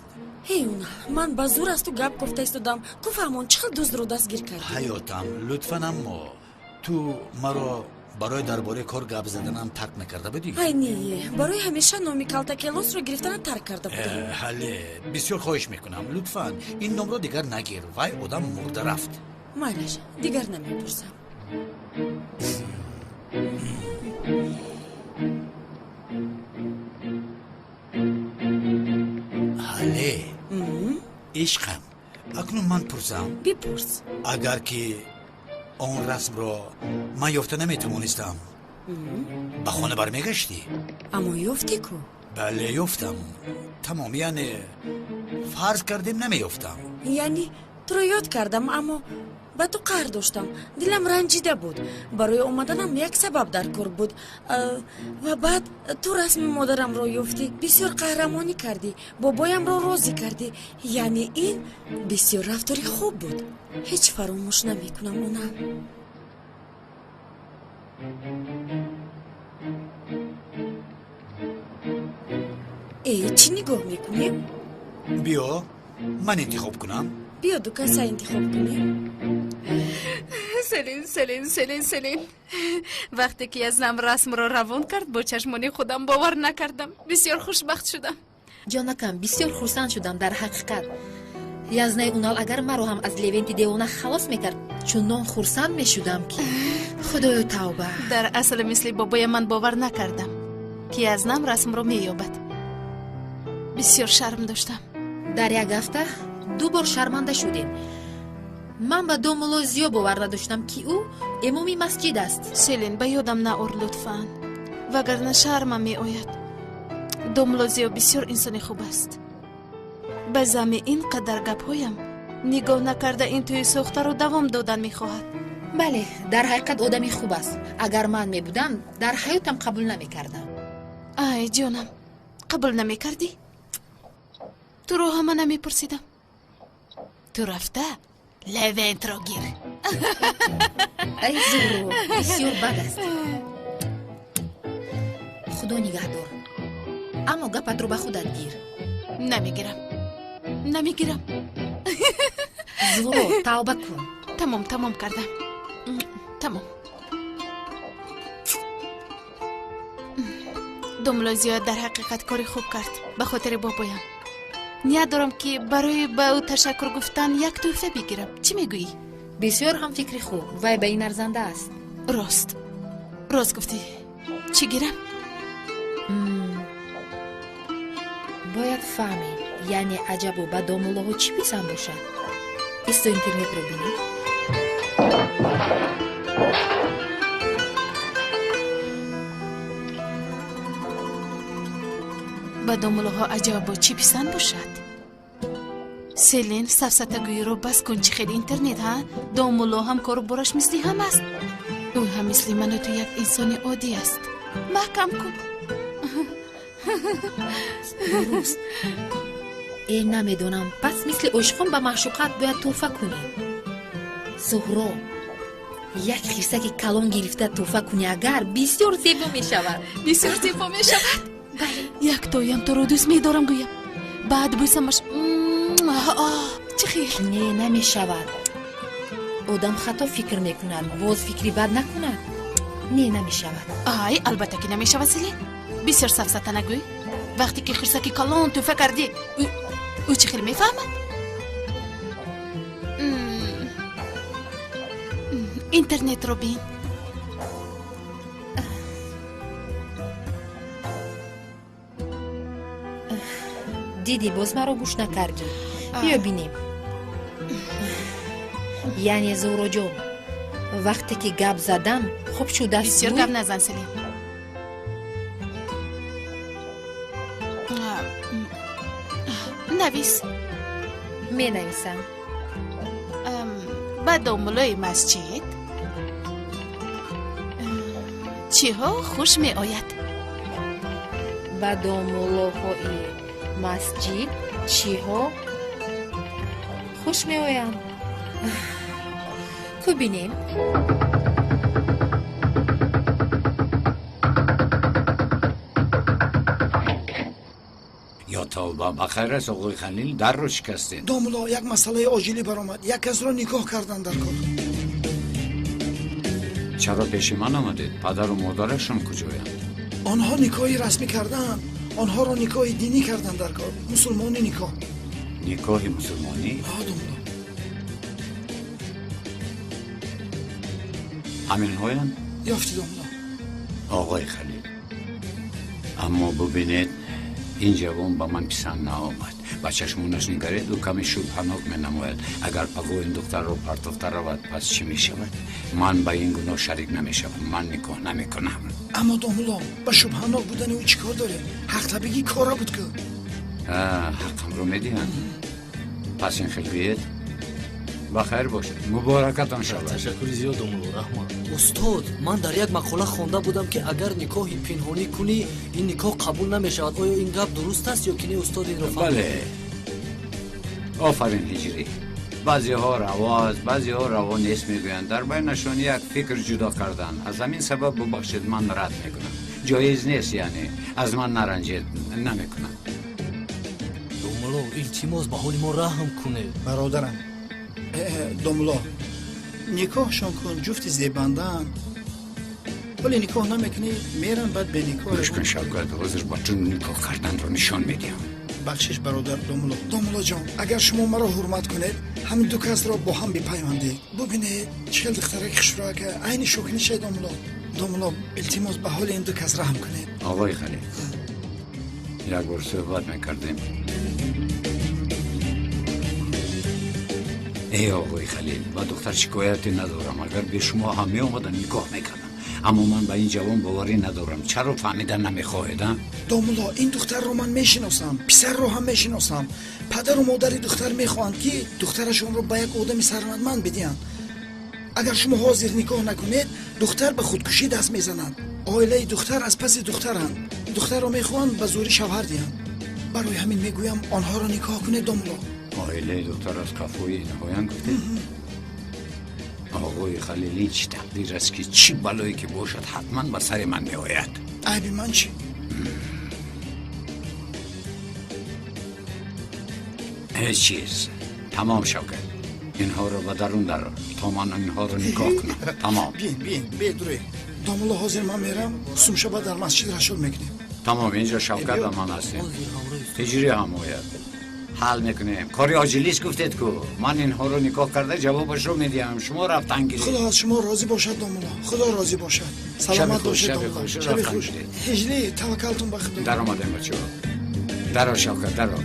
Ҳей, Уна, ман ба зур аз ту гап кофта истодам. Ку, фаҳмон, чӣ хел дуздро дастгир кардӣ? Ҳаётам, лутфан, аммо ту маро барои дар бораи кор гап заданам тарк накарда будӣ? Ай, не, барои ҳамеша номи Калтакелосро гирифтана тарк карда будам. Ҳале, бисёр хоҳиш мекунам, лутфан ин номро дигар нагир. Вай одам мурда рафт. Майлаш, дигар намепурсам. Ҳале, ишқам, акнун ман пурсам? Бипурс. Агар ки он расмро ман ёфта наметавонистам, ба хона бармегаштӣ? Аммо ёфтӣ ку. Бале, ёфтам. Тамом, яъне фарз кардем, намеёфтам. Яъне туро ёд кардам, аммо ба ту қаҳр доштам, дилам ранҷида буд. Барои омаданам як сабаб дар кор буд. Ва баъд ту расми модарамро ёфтӣ, бисёр қаҳрамонӣ кардӣ, бобоямро розӣ кардӣ. Яъне ин бисёр рафтори хуб буд, ҳеҷ фаромӯш намекунам она. Э, чӣ нигоҳ мекунем? Биё, ман интихоб кунам. Биё, ду каса интихоб кунем. Селин, Селин, Селин, Селин, вақте ки Язнам расмро равон кард, бо чашмони худам бовар накардам. Бисёр хушбахт шудам. Ҷонакам, бисёр хурсанд шудам. Дар ҳақиқат, Язнаи Унал агар маро ҳам аз Левенти девона халос мекард, чунон хурсанд мешудам, ки худоё, тавба. Дар асл, мисли бобоя ман бовар накардам, ки Язнам расмро меёбад. Бисёр шарм доштам. Дар як ҳафта ду бор шарманда шудем. Ман ба домулло Зиё бовар надоштам, ки ӯ имоми масҷид аст. Селин, ба ёдам наор, лутфан, вагарна шармам меояд. Домулло Зиё бисёр инсони хуб аст. Ба замми ин қадар гапҳоям нигоҳ накарда, ин тӯи сохтаро давом додан мехоҳад. Бале, дар ҳақиқат одами хуб аст. Агар ман мебудам, дар ҳаётам қабул намекардам. Ай, ҷонам, қабул намекардӣ, туро ҳама намепурсидам. Ту рафта Левентро гир. Ай, Зуҳро, бисёр бад аст. Худо нигаҳдор, аммо гапатро ба худат гир. Намегирам, намегирам. Зуҳро, тавба кун. Тамом, тамом кардам, тамом. Домулло Зиёд дар ҳақиқат кори хуб кард. Ба хотири бобоям ният дорам, ки барои ба ӯ ташаккур гуфтан як тӯҳфа бигирам. Чӣ мегӯӣ? Бисёр ҳам фикри хуб, вай ба ин арзанда аст. Рост, рост гуфтӣ. Чӣ гирам? Бояд фаҳмем, яъне аҷабо ба домуллоҳо чӣ писанд бошад. Исто, интернетро бинем. Ба домулоҳо аҷабо чӣ писанд бошад? Селин, сафсатагӯиро бас кун. Чӣ хел интернет, ҳа? Домулло ҳам кору бораш мисли ҳам аст. Ӯ ҳам мисли ману ту як инсони оддӣ аст. Маҳкам кун. Дуруст. Э, намедонам, пас мисли ошиқон ба маъшуқат бояд тӯҳфа кунӣ. Зуҳро, як хирсаки калон гирифта тӯҳфа кунӣ, агар бисёр зебо мешавад. Бисёр зебо мешавад. Бале. Яктоям туро дӯст медорам гӯям, баъд бӯсамаш. Чӣ хел? Не, намешавад. Одам хато фикр мекунад, боз фикри бад накунад. Не, намешавад. Ай, албатта ки намешавад. Селин, бисёр сафсата нагӯй. Вақте ки хирсаки калон тӯҳфа кардӣ, ӯ чӣ хел мефаҳмад? Интернетро бин. Дидӣ, боз маро гӯш накардӣ. Биё бинем. Яъне, Зуҳроҷон, вақте ки гап задам, хуб шудааст. Бисёр гап назан, Селин. Навис. Менависам. Ба домулои масҷид чиҳо хуш меояд? Ба домулоҳои масҷид чиҳо хуш меоянд? Ку бинем. Ё тавба, ба хайр аст, оғои Халил, дарро шикастед. Домуло, як масъалаи оҷилӣ баромад. Як касро никоҳ кардан дар кор. Чаро пеши ман омадед? Падару модарашон куҷоянд? Онҳо никоҳи расмӣ кардаанд. Онҳоро никоҳи динӣ кардан дар кор, мусулмонӣ никоҳ. Никоҳи мусулмонӣ? Ҳа, домуло. Ҳаминҳоянд? Ёфтӣ, домуло. Оғои Халил, аммо бубинед, ин ҷавон ба ман писанд наомад. Ба чашмонаш нигаред, ӯ каме шубҳанок менамояд. Агар пагоҳ ин духтарро партофта равад, пас чӣ мешавад? Ман ба ин гуноҳ шарик намешавам, ман никоҳ намекунам. Аммо домуло, ба шубҳанок будани ӯ чӣ кор доред? Ҳақталабигӣ кора буд ку. Ҳаққамро медиҳанд. Пас ин хел гӯед, ба хайр бошад, муборакатон шавад. Ташаккури зиёд, домулло, раҳмат. Устод, ман дар як мақола хонда будам, ки агар никоҳи пинҳонӣ кунӣ, ин никоҳ қабул намешавад. Оё ин гап дуруст аст ё ки не, устод? Инро бале, офарин, Ҳиҷрӣ. Баъзеҳо раво аст, баъзеҳо раво нест мегӯянд. Дар байнашон як фикр ҷудо карданд. Аз ҳамин сабаб, бубахшед, ман рад мекунам. Ҷоиз нест, яъне аз ман наранҷед, намекунам. Домулло, илтимос, ба ҳоли мо раҳм кунед. Бародарам, домулло, никоҳшон кун, ҷуфти зебандаанд. Вале никоҳ намекунӣ, меран, баъд беникоҳ. Гӯш кун, Шавкат, ҳозир ба ту никоҳ карданро нишон медиҳам. Бахшиш, бародар домулло. Домуллоҷон, агар шумо маро ҳурмат кунед, ҳамин ду касро бо ҳам бипайвандед. Бубинед, чӣ хел духтараки хушрӯака, айни шокинишай. Домулло, домулло, илтимос, ба ҳоли ин ду кас раҳм кунед. Оғои Халил, як бор суҳбат мекардем. Эй оғои Халил, ба духтар шикояте надорам. Агар бе шумо ҳам меомадам, никоҳ мекардам, аммо ман ба ин ҷавон боварӣ надорам. Чаро фаҳмида намехоҳед, а? Домулло, ин духтарро ман мешиносам, писарро ҳам мешиносам. Падару модари духтар мехоҳанд, ки духтарашонро ба як одами сарватманд бидиҳанд. Агар шумо ҳозир никоҳ накунед, духтар ба худкушӣ даст мезанад. Оилаи духтар аз паси духтаранд, духтарро мехоҳанд ба зӯрӣ шавҳар диҳанд. Барои ҳамин мегӯям, онҳоро никоҳ кунед, домулло. Оилаи духтар аз қафои инҳоянд, гуфтед? Оғои Халил, ин чӣ тақдир аст, ки чӣ балое ки бошад, ҳатман ба сари ман меояд? Айби ман чӣ? Ҳеҷ чиз. Тамом, Шавкат, инҳоро ба дарун дарор, то ман инҳоро никоҳ кунам. Тамом. Бин, бин, бедурӣ, домулло. Ҳозир ман мерам, сумшаба дар масҷид расул мекунем. Тамом, инҷо Шавкат ва ман ҳастем, Ҳиҷрӣ ҳам ояд, ҳал мекунем. Кори оҷилист гуфтед ку. Ман инҳоро никоҳ карда, ҷавобашро медиҳам, шумо рафтан гиред. Худо аз шумо розӣ бошад, домулло, худо розӣ бошад. Саломат бошед, домулло, шаби хуш. Ҳиҷрӣ, таваккалтун ба худо. Даромадем, бачаҳо. Даро, Шавкат, даро.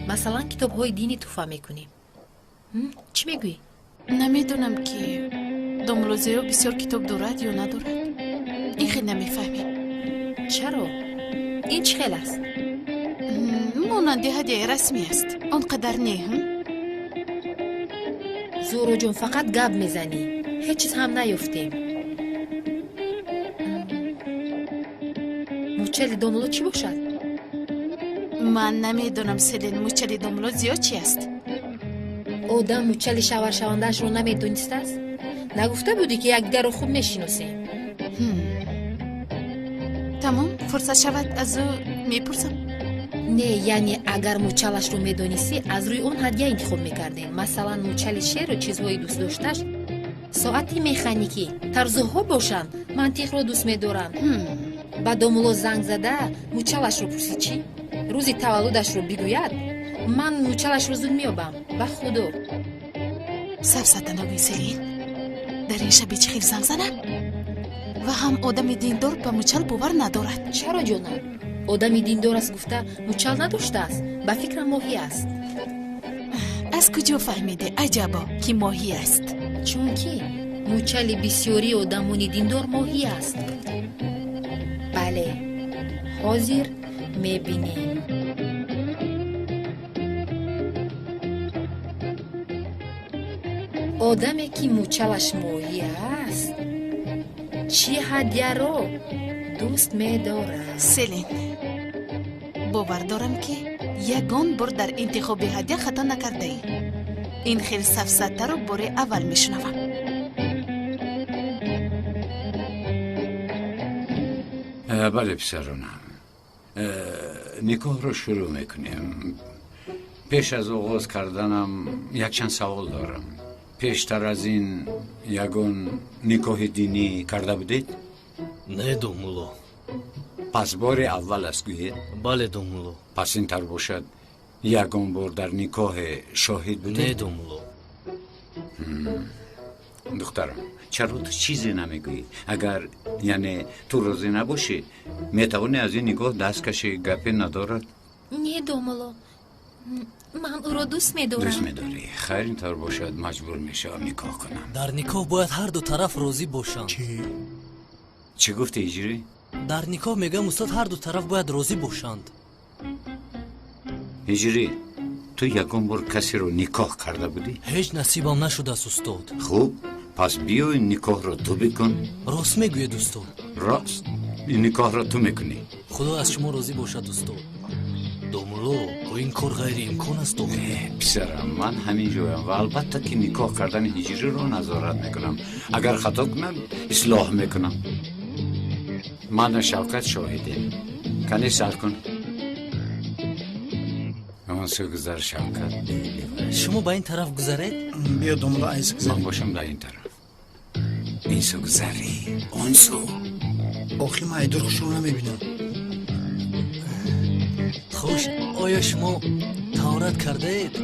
Масалан, китобҳои динӣ тӯҳфа мекунем. Чӣ мегӯӣ? Намедонам, ки Домулло Зиё бисёр китоб дорад ё надорад? Ин хел намефаҳмем. Чаро? Ин чӣ хел аст? Монанди ҳадияи расмӣ аст. Он қадар не. Зуҳроҷон, фақат гап мезанӣ. Ҳеҷ чиз ҳам наёфтем. Мучали домулло чӣ бошад? Ман намедонам, Селин, мучали домулло Зиё чи аст? Одам мучали шавҳаршавандаашро намедонистааст? Нагуфта будӣ, ки якдигарро хуб мешиносем? Тамом, фурсат шавад, аз ӯ мепурсам. Не, яъне агар мучалашро медонистӣ, аз рӯи он ҳадя интихоб мекардем. Масалан, мучали шеру чизҳои дӯстдошташ соати механикӣ, тарзуҳо бошанд, мантиқро дӯст медоранд. Ба домулло занг зада мучалашро пурсӣ чӣ? Рӯзи таваллудашро бигӯяд, ман мучалашро зуд меёбам. Ба худо. Сафсата нагӯй, Селин. Дар ин шаби чӣ хел занг занам? Ва ҳам одами диндор ба мучал бовар надорад. Чаро, ҷонам? Одами диндор аст гуфта мучал надоштааст? Ба фикрам, моҳӣ аст. Аз куҷо фаҳмидӣ, аҷабо, ки моҳӣ аст? Чунки мучали бисёрии одамони диндор моҳӣ аст. Бале, ҳозир мебинем. Одаме ки мучалаш моҳӣ аст, чӣ ҳадяро дӯст медорад? Селин, бовар дорам, ки ягон бор дар интихоби ҳадя хато накардаӣ. Ин хел сафсатаро бори аввал мешунавам. Бале, писаронам, никоҳро шурӯъ мекунем. Пеш аз оғоз карданам якчанд савол дорам. Пештар аз ин ягон никоҳи динӣ карда будед? Не, домулло. Пас бори аввал аст, гӯед? Бале, домулло. Пас ин тар бошад, ягон бор дар никоҳе шоҳид будед? Не, домулло. Духтарам, чаро ту чизе намегӯӣ? Агар, яъне, ту розӣ набошӣ, метавонӣ аз ин никоҳ даст кашӣ, гапе надорад. Не, домулло, ман ӯро дӯст медорам. Дӯст медорӣ? Хайр, ин тавр бошад, маҷбур мешавам никоҳ кунам. Дар никоҳ бояд ҳар ду тараф розӣ бошанд. Чӣ гуфти, Ҳиҷрӣ? Дар никоҳ, мегӯям, устод, ҳар ду тараф бояд розӣ бошанд. Ҳиҷрӣ, ту ягон бор касеро никоҳ карда будӣ? Ҳеҷ насибам нашудааст, устод. Хуб, пас биё, ин никоҳро ту бикун. Рост мегӯед, устод? Рост, ин никоҳро ту мекунӣ. Худо аз шумо розӣ бошад, устод. Домулло, ин кор ғайриимкон аст. Писарам, ман ҳамин ҷоям ва албатта ки никоҳ кардани Ҳиҷриро назорат мекунам. Агар хато кунам, ислоҳ мекунам. Ману Шавкат шоҳидем. Кани, сар кун, он сӯ гузар, Шавкат. Шумо ба ин тараф гузаред. Биё, домулло, айс гузар. Ман бошам дар ин тараф. Ин сӯ гузарӣ, он сӯ. Охи, ман айдур хушро намебинам. Хуш, оё шумо таҳорат кардаед?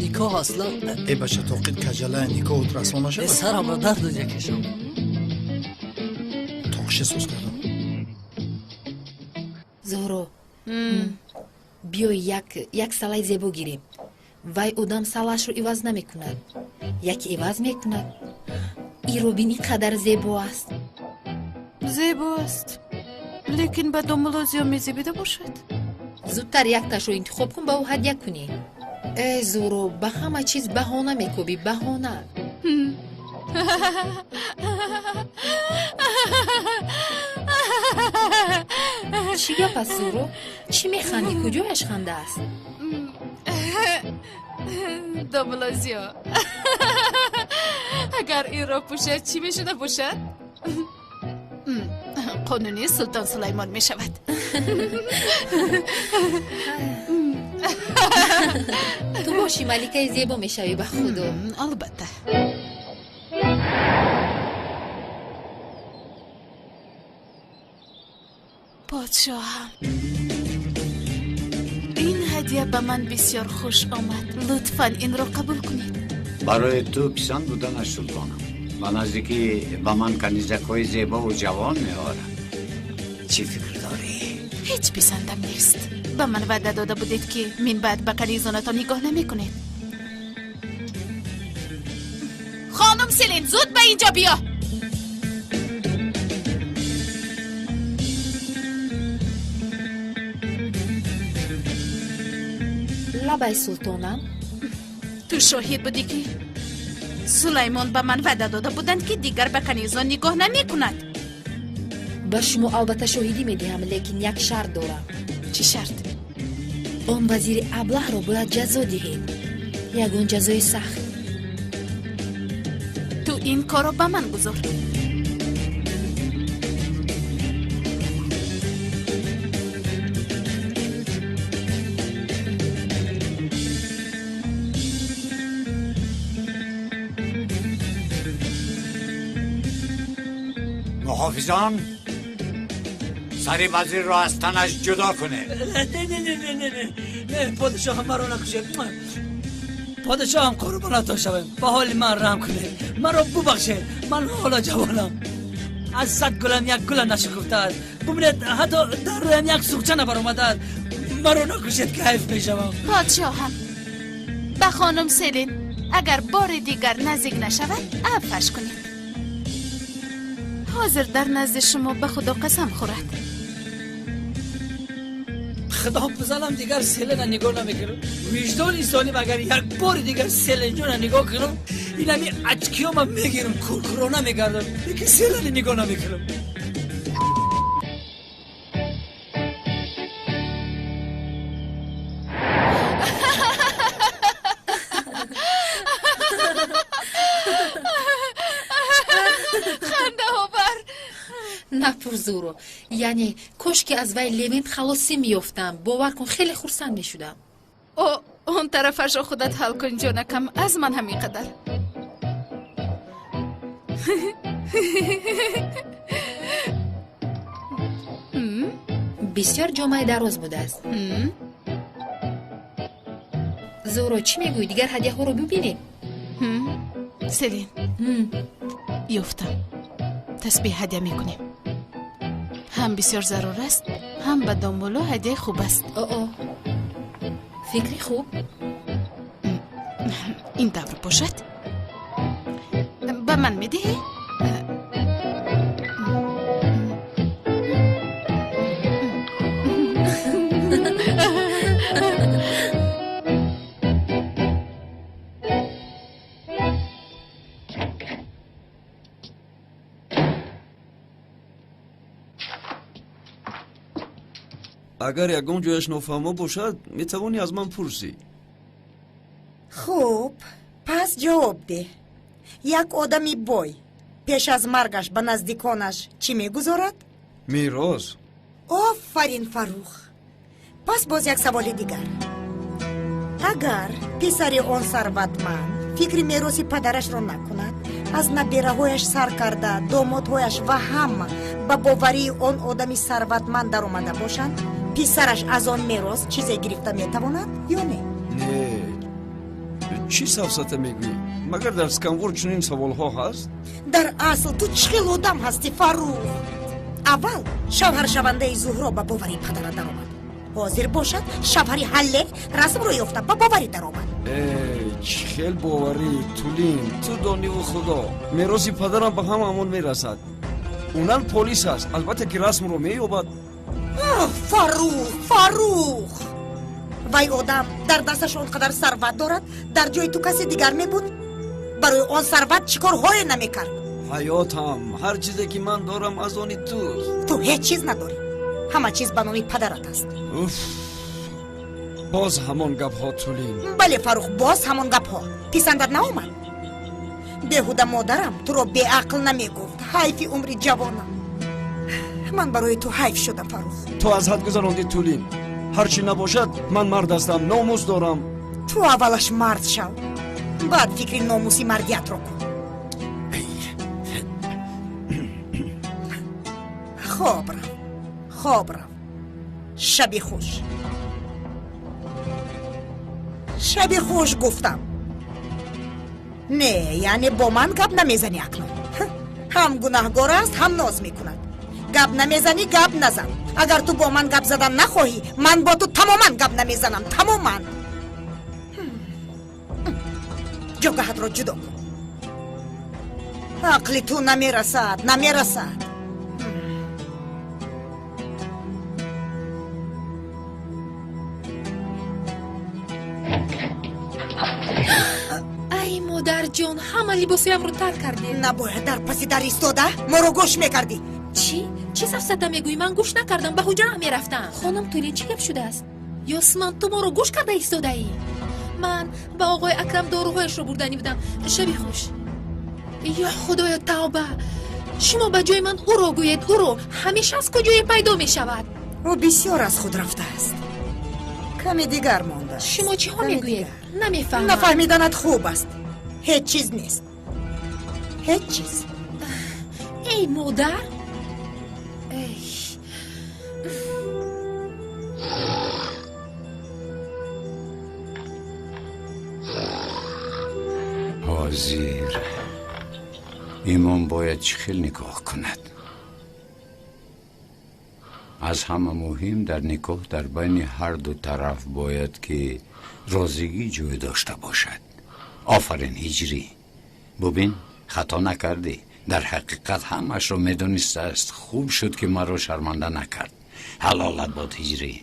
Никоҳ аслан Э, бача, тоқит каҷала, никоҳут расмо нашавад. Сарамро дард дод якешам. Тоқиша соз кардам. Зуҳро, биё, як салаи зебо гирем. Вай одам салаашро иваз намекунад, яке иваз мекунад. Иро бин, ин қадар зебо аст. Зебо аст, лекин ба домулло Зиё мезебида бошад. Зудтар якташро интихоб кун, ба ӯ ҳадя кунӣ. Э, Зуҳро, ба ҳама чиз баҳона мекобӣ, баҳона. Чӣ гап аст, Зуҳро? Чӣ механдӣ? Куҷояш ханда аст? Домулло Зиё агар инро пӯшад, чӣ мешуда бошад? Қонунӣ Султон Сулаймон мешавад. Ту бошӣ, маликаи зебо мешавӣ, ба худо. Албатта. Подшоҳам, ин ҳадя ба ман бисёр хуш омад. Лутфан инро қабул кунед. Барои ту писанд буданаш, султонам, ба наздикӣ ба ман канизакҳои зебову ҷавон меорад. Чӣ фикр дорӣ? Ҳеҷ писандам нест. Ба ман ваъда дода будед, ки минбаъд ба канизонатон нигоҳ намекунед. Хонум Селин, зуд ба инҷо биё. Лабай, султонам. Ту шоҳид будӣ, ки Сулаймон ба ман ваъда дода буданд, ки дигар ба канизон нигоҳ намекунад. Ба шумо албатта шоҳидӣ медиҳам, лекин як шарт дорам. Чӣ шарт? Он вазири аблаҳро бояд ҷазо диҳед, ягон ҷазои сахт. Ту ин корро ба ман гузор. Муҳофизон, сари вазирро аз танаш ҷудо кунед. Не, не, не, не, не, не, не, подшоҳам, маро накушед. Подшоҳам, қурбонатон шавем, ба ҳоли ман раҳм кунед, маро бубахшед. Ман ҳоло ҷавонам, аз 100 гулам як гула нашукуфтааст. Бубинед, ҳатто дар рӯям як суғча набаромадааст. Маро накушед, кайф мешавам. Подшоҳам, ба хонум Селин агар бори дигар наздик нашавад, афваш кунед. Ҳозир дар назди шумо ба худо қасам хӯрад. Худо бизанам, дигар Селена нигоҳ намекунам. Виҷдони солим, агар як бори дигар Селенҷона нигоҳ кунам, инами ачкиёма мегирам, куркурона мегардам, лекин Селена нигоҳ намекунам. Напурзуро, яъне кош ки аз вай Левент халосӣ меёфтам. Бовар кун, хеле хурсанд мешудам. О, он тарафашро худат ҳал кун, ҷонакам, аз ман ҳамин қадар. Бисёр ҷомаи дароз будааст. Зуро, чӣ мегӯӣ, дигар ҳадияҳоро бибинем? Селин, ёфтам. Тасбеҳ ҳадя мекунем. Ҳам бисёр зарур аст, ҳам ба домулло ҳадияи хуб аст. О, фикри хуб. Ин тавр бошад, ба ман медиҳӣ? Агар ягон ҷояш нофаҳмо бошад, метавонӣ аз ман пурсӣ. Хуб, пас ҷавоб деҳ. Як одами бой пеш аз маргаш ба наздиконаш чӣ мегузорад? Мерос. Офарин, Фаррух. Пас боз як саволи дигар. Агар писари он сарватманд фикри мероси падарашро накунад, аз набераҳояш сар карда домодҳояш ва ҳама ба боварии он одами сарватманд даромада бошанд, писараш аз он мерос чизе гирифта метавонад ё не? Не, чӣ сафсата мегӯӣ? Магар дар сканвор чунин саволҳо ҳаст? Дар асл ту чӣ хел одам ҳастӣ, Фаррух? Аввал шавҳаршавандаи Зуҳро ба боварии падара даромад, ҳозир бошад шавҳари Ҳалле расмро ёфта ба боварӣ даромад. Эй, чӣ хел боварӣ, Тулин? Ту дониву Худо, мероси падарам ба ҳамаамон мерасад. Унал полис аст, албатта ки расмро меёбад. Фаррух, Фаррух, вай одам дар дасташ он қадар сарват дорад, дар ҷои ту касе дигар мебуд, барои он сарват чӣ корҳое намекард? Ҳаётам, ҳар чизе ки ман дорам аз они туст. Ту ҳеҷ чиз надорӣ, ҳама чиз ба номи падарат аст. Уф, боз ҳамон гапҳо, Тулин. Бале, Фаррух, боз ҳамон гапҳо. Писандат наомад? Беҳуда модарам туро беақл намегуфт. Ҳайфи умри ҷавонам. Ман барои ту ҳайф шудам, Фаррух. Ту аз ҳад гузарондӣ, Тулин. Ҳар чӣ набошад, ман мард ҳастам, номус дорам. Ту аввалаш мард шав, баъд фикри номуси мардиятро кун. Хоб рав, хоб рав. Шаби хуш. Шаби хуш гуфтам. Не, яъне бо ман гап намезанӣ акнун. Ҳам гунаҳгор аст, ҳам ноз мекунад. Гап намезанӣ, гап назан. Агар ту бо ман гап задан нахоҳӣ, ман бо ту тамоман гап намезанам, тамоман. Ҷогаҳатро ҷудо кун. Ақли ту намерасад, намерасад. Ай, модарҷон, ҳама либосоямро тар кардед. Набояд дар паси дар истода моро гӯш мекардӣ. Чӣ? Чӣ сафсата мегӯӣ? Ман гӯш накардам, ба ҳуҷраам мерафтам. Хонум Тулин, чӣ гап шудааст? Ёсман, ту моро гӯш карда истодаӣ? Ман ба оғои Акрам доруҳояшро бурданӣ будам. Шаби хуш. Ё Худоё, тавба! Шумо ба ҷои ман ӯро гӯед, ӯро. Ҳамеша аз куҷое пайдо мешавад. Ӯ бисёр аз худ рафтааст. Каме дигар мондааст. Шумо чиҳо мегӯед? Намефаҳмам. Нафаҳмиданат хуб аст. Ҳеҷ чиз нест. Ҳеҷ чиз. Эй модар! Эй! Ҳозир имом бояд чӣ хел никоҳ кунад? Аз ҳама муҳим дар никоҳ дар байни ҳар ду тараф бояд ки розигӣ ҷой дошта бошад. Офарин, ҳиҷрӣ. Бубин, хато накардӣ. Дар ҳақиқат ҳамаашро медонистааст. Хуб шуд ки маро шарманда накард. Ҳалолат бод, ҳиҷрӣ.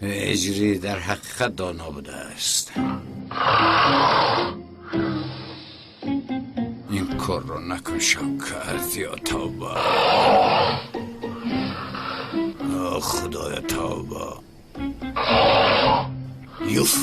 Ҳиҷрӣ дар ҳақиқат доно будааст. Ин корро накун, Шавкат, ё тавба. Худоя, тавба. Юф.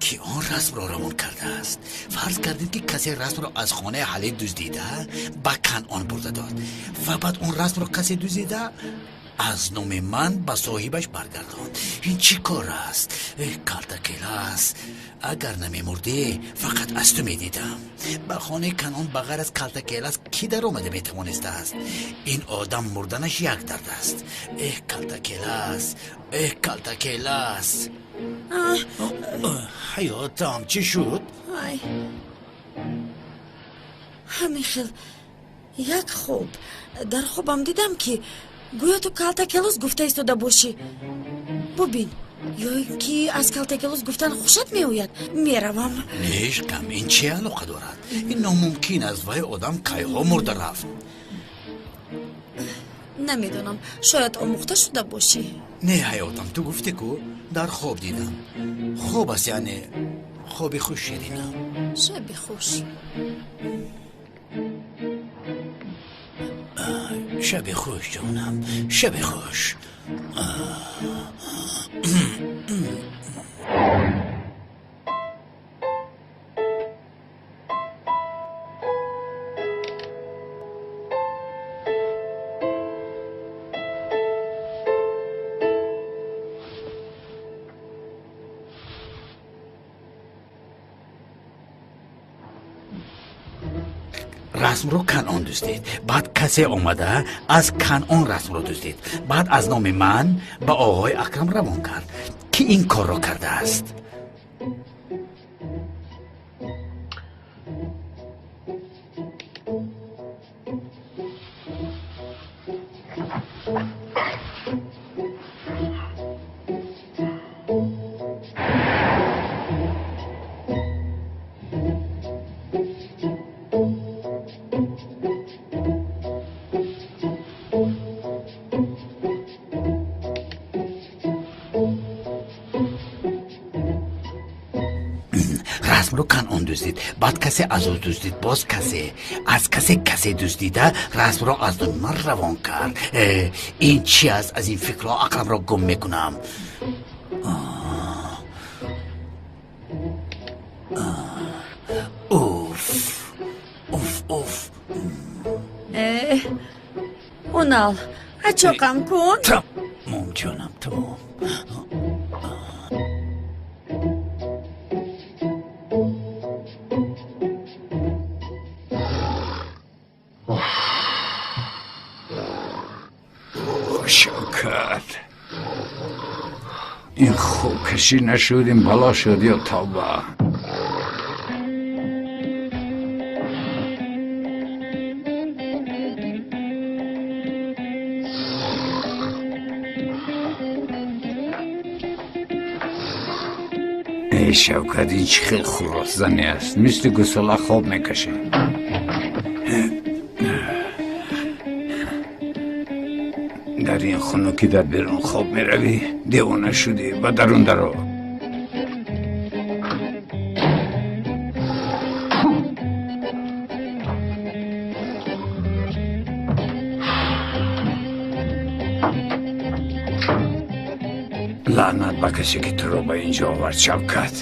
Ки он расмро равон кардааст. Фарз кардем, ки касе расмро аз хонаи Ҳалӣ дуздида ба Канъон бурда дод ва баъд он расмро касе дуздида аз номи ман ба соҳибаш баргардонд. Ин чӣ кор аст? Эҳ, Калтакелас, агар намемурдӣ, фақат аз ту медидам. Ба хонаи Канъон ба ғайр аз Калтакелас кӣ даромада метавонистааст? Ин одам мурданаш як дард аст. Эҳ, Калтакелас, эҳ, Калтакелас. Ҳаётам, чӣ шуд? Ай, ҳамин хел як хоб. Дар хобам дидам, ки гӯё ту Калтакелос гуфта истода бошӣ. Бубин, ё ин ки аз Калтакелос гуфтан хушат меояд. Меравам. Нешкам, ин чӣ алоқа дорад? Ин номумкин аст. Вай одам кайҳо мурда рафт. Намедонам, шояд омӯхта шуда бошӣ. Не, ҳаётам, ту гуфтӣ ку дар хоб дидам. Хоб аст, яъне хоби хуш, ширинам. Шаби хуш. Шаби хуш, ҷонам, шаби хуш. Расмро Канъон дуздид. Баъд касе омада аз Канъон расмро дуздид. Баъд аз номи ман ба оғои Акрам равон кард. Ки ин корро кардааст? Расмро Канъон дуздид, баъд касе аз ӯ дуздид, боз касе аз касе касе дуздида расмро аз номи ман равон кард. Ин чи аст? Аз ин фикрҳо ақламро гум мекунам. Уф, уф, уф. Унал, ачоқам кун. Тамом, ҷонам, тамом. Ин хубкашӣ нашуд, ин бало шуд, ё тавба. Эй Шавкат, ин чӣ хел хуросзанӣ аст, мисли гусола хоб мекашад. Дар ин хунукӣ дар берун хоб меравӣ? Девона шудӣ, ба дарун даро. Лаънат ба касе ки туро ба ин ҷо овард, Шавкат.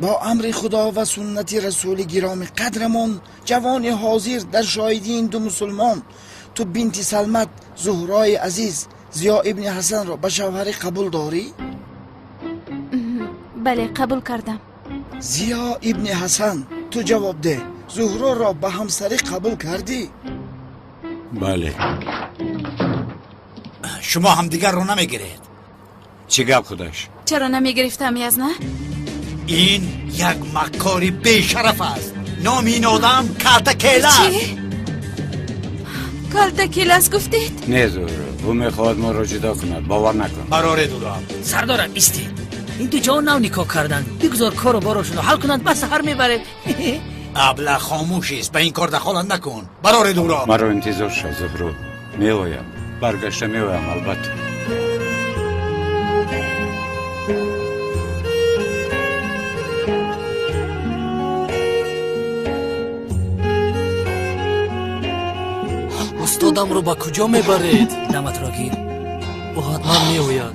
Бо амри Худо ва суннати расули гироми қадрамон, ҷавони ҳозир дар шоҳидии ин ду мусулмон, ту бинти Салмат Зуҳрои азиз Зиё ибни Ҳасанро ба шавҳарӣ қабул дорӣ? Бале, қабул кардам. Зиё ибни Ҳасан, ту ҷавоб деҳ, Зуҳроро ба ҳамсарӣ қабул кардӣ? Бале. Шумо ҳамдигарро намегиред. Чӣ гап худаш? Чаро намегирифтам, Язна? Ин як маккори бешараф аст. Номи ин одам Калта Келас. Чӣ? Калта Келас гуфтед? Не, Зуҳро, ӯ мехоҳад моро ҷудо кунад, бовар накун. Бароре дурам. Сардорам, истед. Ин ду ҷавон нав никоҳ карданд. Бигузор кору борошонро ҳал кунанд, ба саҳар мебарем. Абла хомӯшист, ба ин кор дахолат накун. Бароре дурам. Маро интизор шав, Зуҳро. Меоям. Баргашта меоям, албатта. Устодамро ба куҷо мебаред? Даматро гир, ӯ ҳатман меояд.